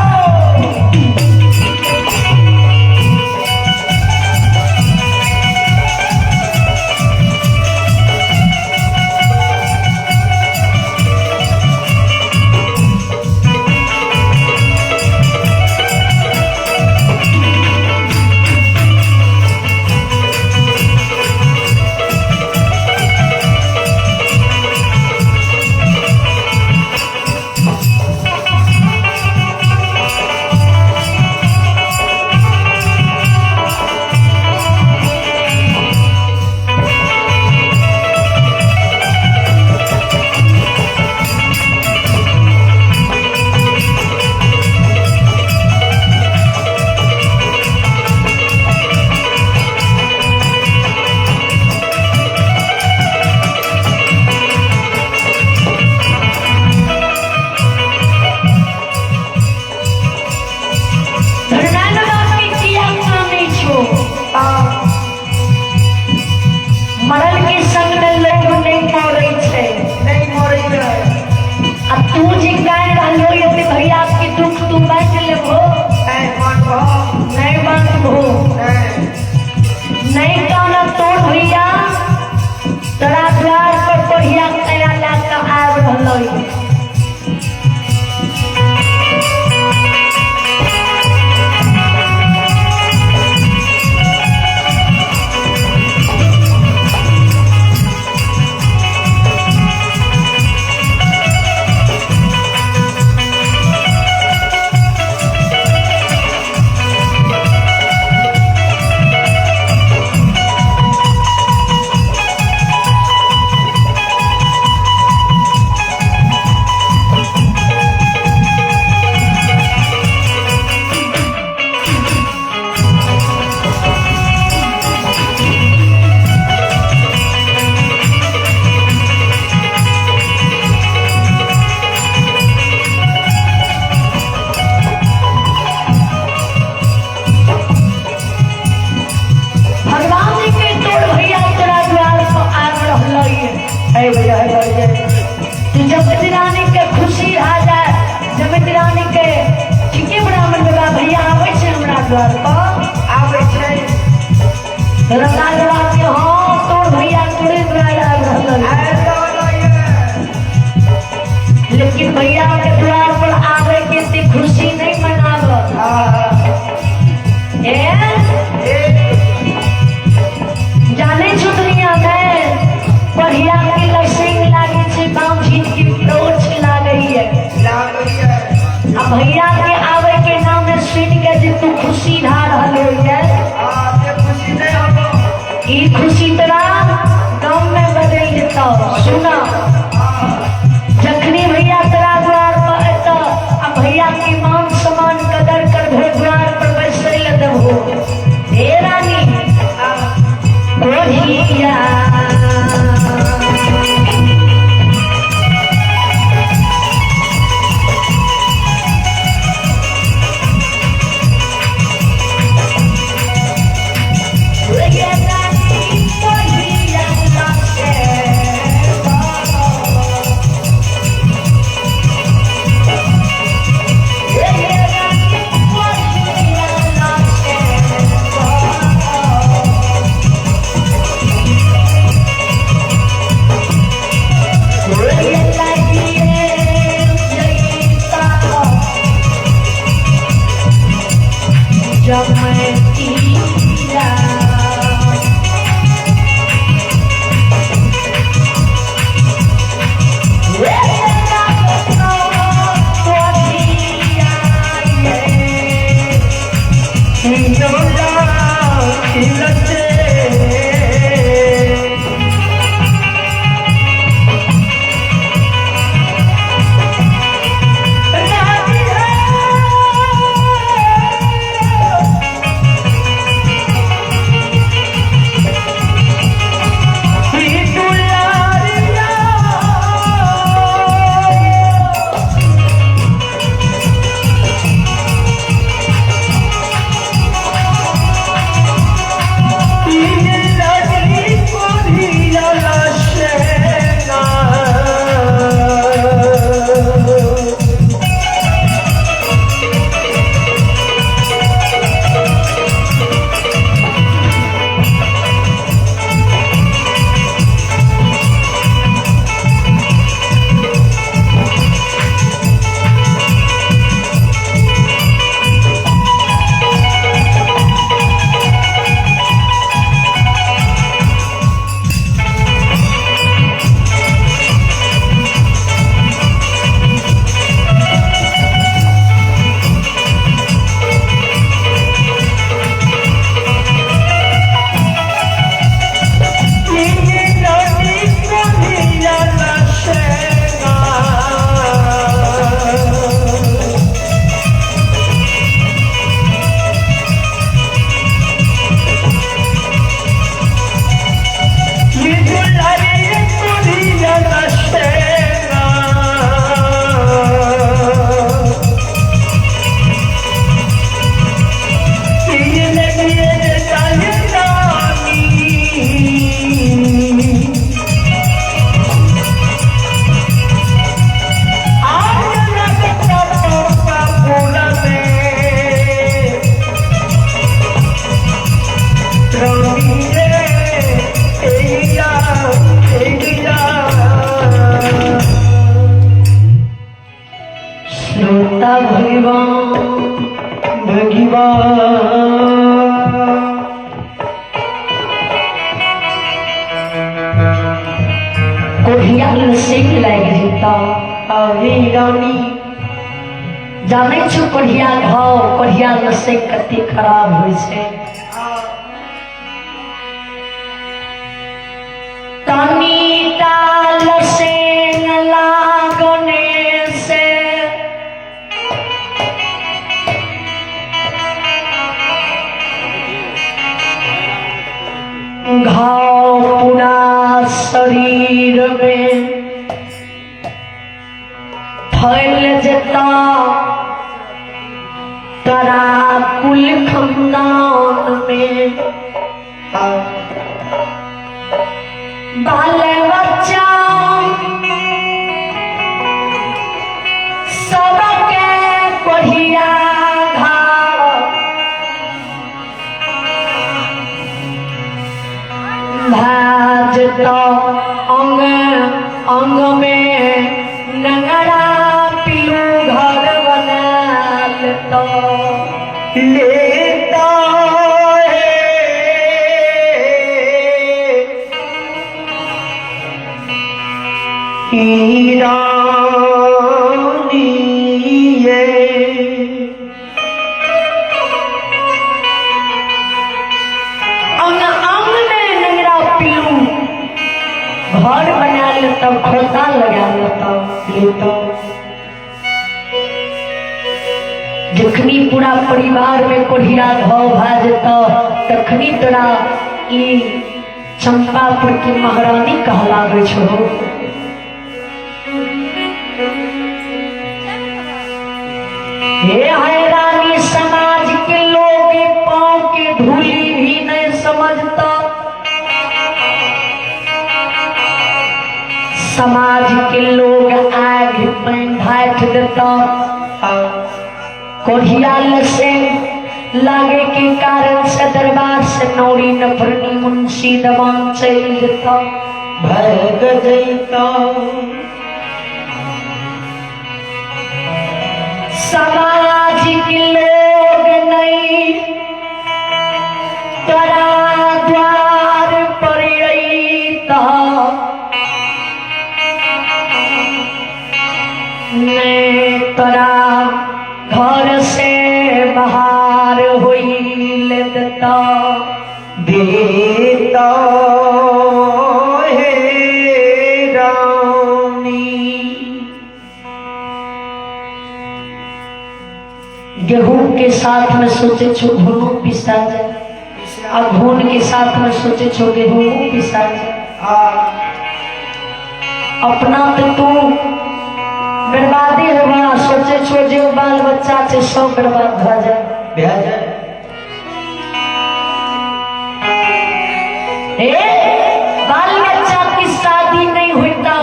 धर्मेंद्र बाप के किया कानै छो? मरल के संग में लोग नहि मरै छै। नहीं मरै छै। आ तू जे कानि रहलो यदि भैया के दुख तू बाँटि लेबहो? नहीं मानबो। नहि बाँटबहो। नहीं। नहि कानब तोर भैया तोरा द्वार पर कोढ़िया कया लए कऽ आबि रहलै। भगवान जी के तोर भैया तोरा द्वार पर आबि रहलै। है भैया, है भैया। तू जगत रानी के खुशी आ जाए, जगत रानी के ठीके ब्राह्मण बाबा भैया आबै छै हमरा द्वार पर। आबै छै। रंगा बाबा के हाँ, तोर भैया तोरे द्वार आबि रहलै। आबि रहलै। लेकिन भैया के द्वार पर आवे के एते खुशी नहीं मनाब। ए ए। जाने छो, दुनिया में बढ़िया के लसिंग लागे छै, बामझीन की प्रोच लागैए। लागैए। आ भैया के आवे के नाम सुन के जे तू खुशी भा रहल होइए, से खुशी नहीं होबो। ई खुशी तोरा गम में बदल जेतौ। सुना, जखनी भैया तोरा द्वार पर एतौ आ भैया के मान सम्मान कदर करबो, द्वार पर बैसै लए देबहो, हे रानी कोढ़िया। जब मैं तीरा रानी है। भगिवा। कोढ़िया लसेंग लागि जेता। हे रानी, जानै छौ कोढ़िया घाव, कोढ़िया लसेंग कते खराब होइ छै। तनीटा लसेंग लागने से घाव पूरा शरीर में फैल जेता, तोरा कुल खानदान में बाल बच्चा सबके कोढ़िया घाव भए जेतौ, अंग अंग में नंगरा पिलू घर बना लेतौ। लेता है रानी ये, अंग अंग में नंगरा पिलू घर बना लेतौ, खोता लगा लेतौ। लेता। जखनी पूरा परिवार में कोढ़िया घाव भए जेतौ तखनी तोरा ई चंपापुर की महारानी कहलाबै छौ। हे हैरानी, समाज के लोग पाँव के धूली भी नहीं समझता। समाज के लोग आग पानि ढाठ देता। कोढ़िया से लागे के कारण से दरबार से नौरी नफरनी मुंशी दवान चल जेता, भग जैता। समाज के लोग नहीं तोरा द्वार पर अइता, नहीं तोरा घर से बाहर होइल देता। देता हे रानी। गेहूं के साथ में सोचे छो घुनो पिसा जाए, आ घुन के साथ में सोचे छो गेहूं पिसा जाए। अपना तो तू बर्बादी होगा, सोचे छो जे बाल बच्चा छे सब बर्बाद भ जाए। भए जाए। ए बाल बच्चा की शादी नहीं हुई तो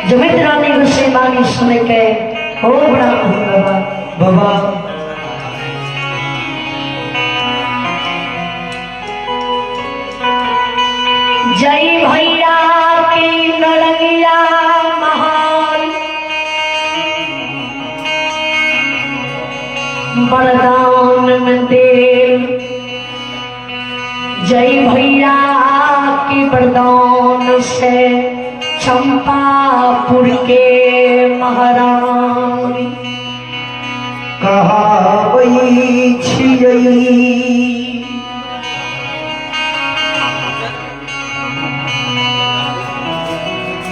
जमित रानी गोसाई बानी सुने के ओ ब्राह्मण बाबा बाबा जय भैया की नरंगिया महाल वरदान में देल, जय भैया की वरदान से चंपापुर के महारानी कहाबै छियै।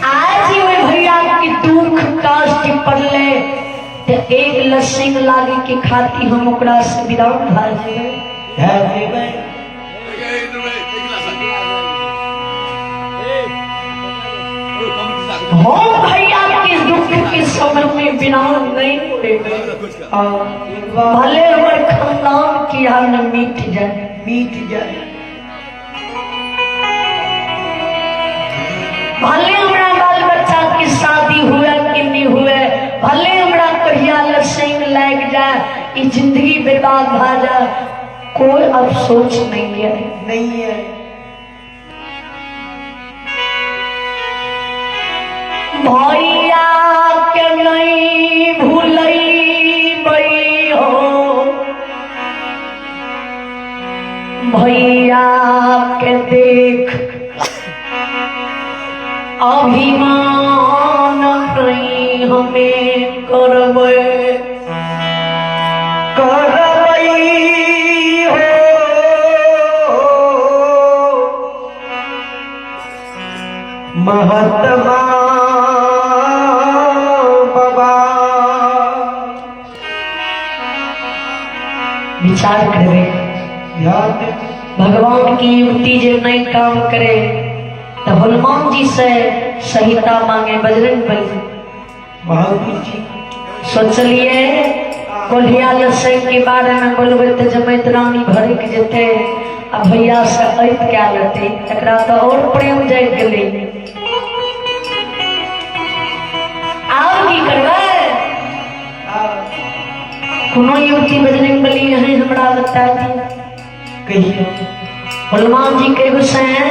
आज ही ओहि भैया के दुख कष्ट पड़ले ते एक लस्सिंग लागे के खाती हम ओकरा से विदाउट भए जेबै। भए जेबै। हम भैया के दुख के समय में बिना नहीं होएबै। भले हमर खानदान किया न मिट जाए, मिट जाए, भले हमरा बाल बच्चा की शादी हुए कि नहीं हुए, भले हमरा कहिया लसिंग लाग जाए, ई जिंदगी बर्बाद भा जाए, कोई अफसोस नहीं है, नहीं है। भैया के नहीं भूलैबै हो भैया के देख अभिमान नहीं हमें करबै करबै हो महात्मा बाबा। विचार करबै ध्यान दे। भगवान की युक्ति जे नहीं काम करे तो हनुमान जी से सहिता मांगे बजरंग बली। महावीर जी सोचलिए कोल्हिया लसै के बारे में बोलबै तऽ जमैत रानी भड़क जेतै आ भैया से ऐत कए लेतै, एकरा तऽ और प्रेम जागि गेलै। आब की करबै? कोनो युवती बजरंग बली है हमरा बता दी। कहिए। हनुमान जी के गोसाई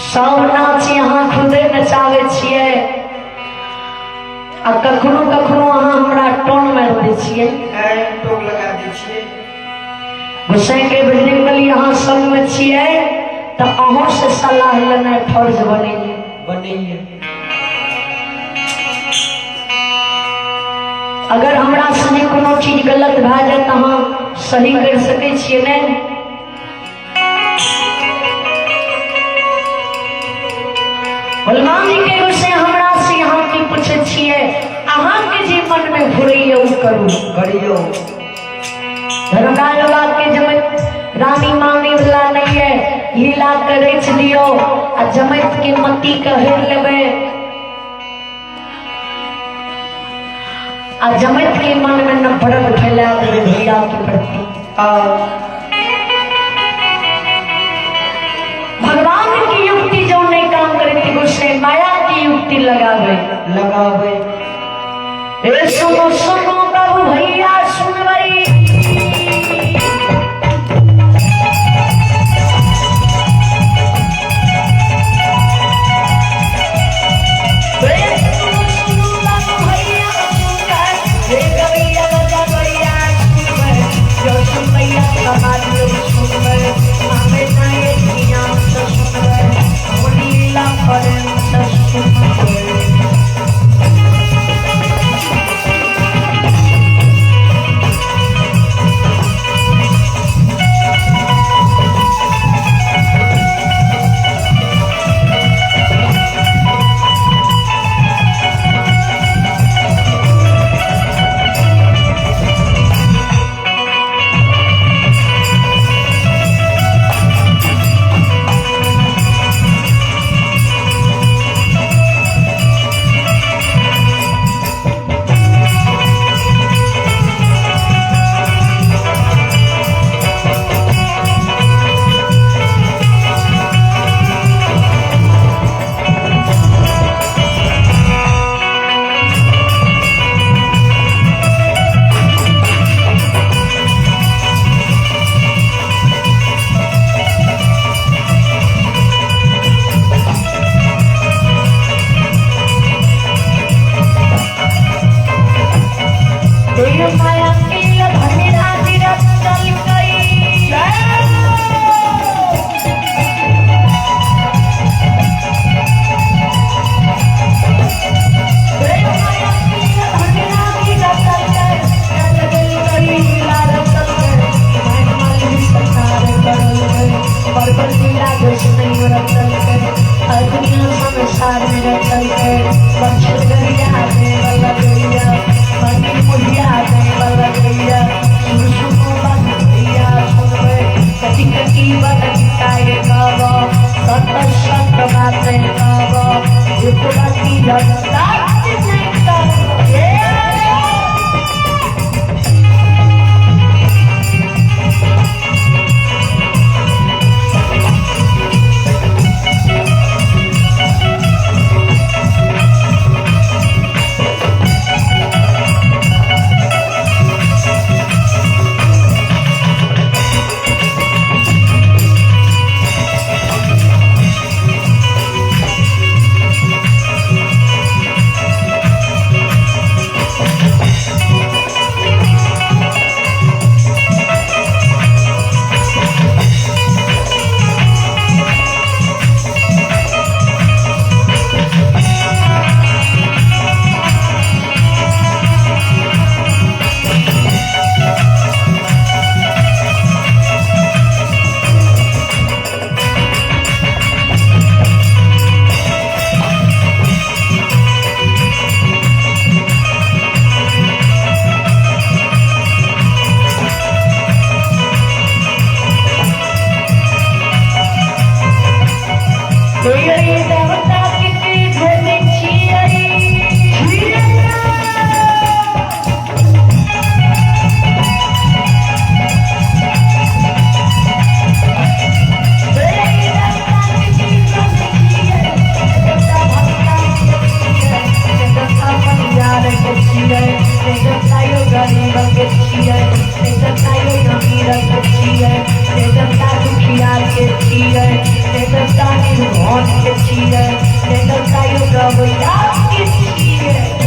सब नाच यहाँ खुदे नचाबै छियै आ कखनो कखनो अहाँ हमरा टोन मारि दै छियै। टोक लगा दै छियै। गोसाई के बजरंग बली अहाँ संगमे छियै तऽ अहूँ से सलाह लेनाइ फर्ज बनैये। बनैये। अगर हमरा संगे कोनो चीज गलत भए जाए तऽ अहाँ सही करि सकै छियै ने? हनुमान जी के गुस्से हमरा से अहाँ की पूछै छियै? अहाँके जे मन में घुरैये ओ करू। करियौ। धर्मराज बाबा के जमैत रानी माने वाला नहीं है, लीला के रच दियो आ जमैत के मती के हेर लेबै आ जमैत के मन में नफरत फैला देबै भैया के प्रति। आ भगवान की युक्ति जो नहीं काम करे थी गुस्से माया की युक्ति लगावे। लगावे। ए सुनो सुनो बाबू भैया सुनवई। देवता के रोने छियै।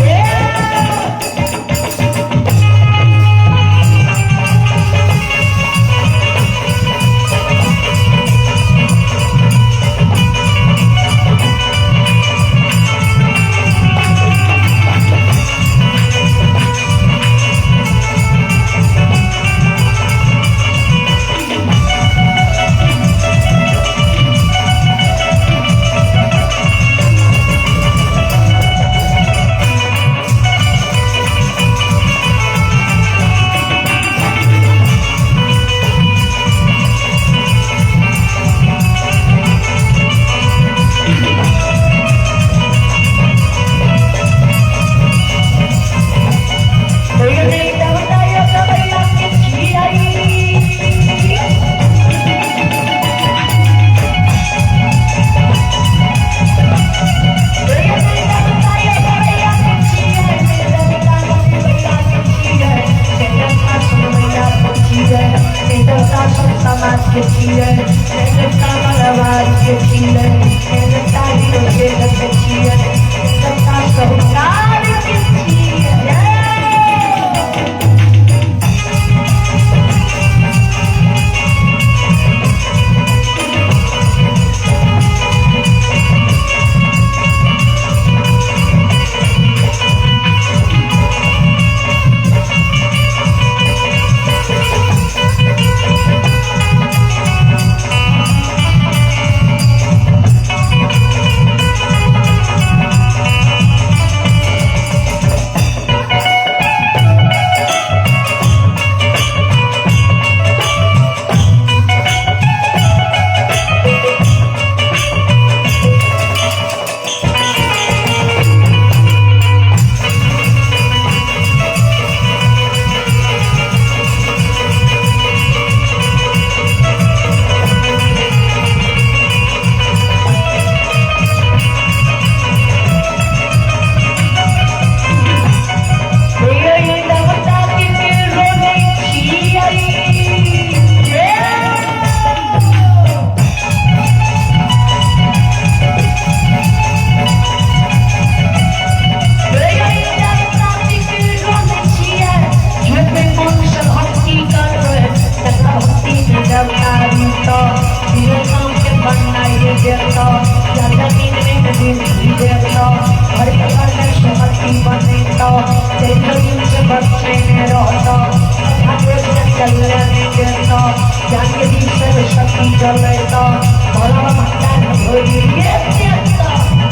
Yeah. Yeah.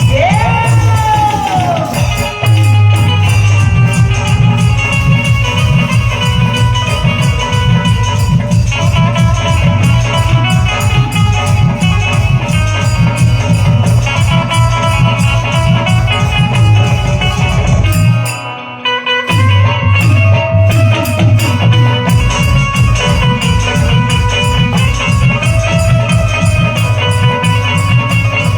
Yeah! Thank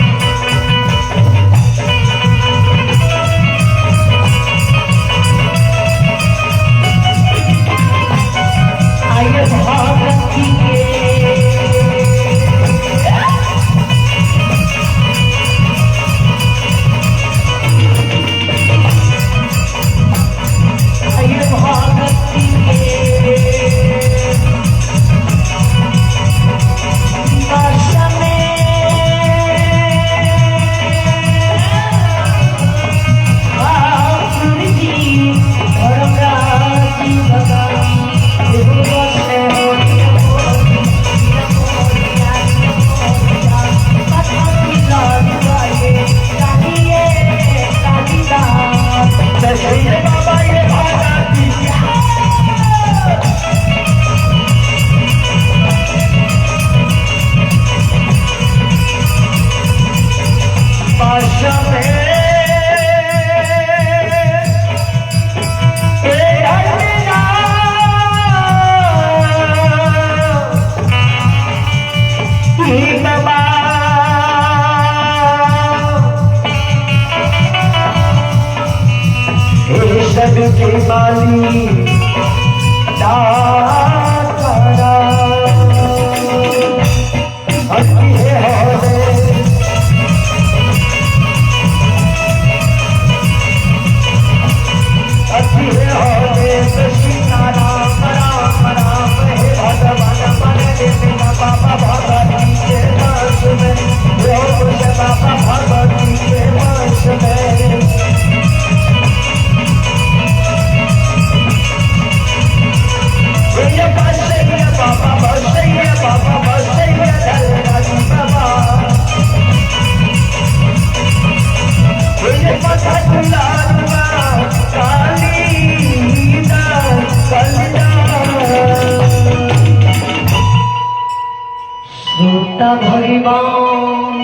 वश में ए धरना ई बाबा हे सबके माली दाता हरि हरे हरि हरे कृष्ण राम राम राम हे भगवान मन बिना बाबा भगवती के वश में योग से बाबा भगवती के वश में ये बस ये बाबा बस ये बाबा बस ये धरना बाबा ये पता दुलारुआ काली कलिदा। श्रोता भगवान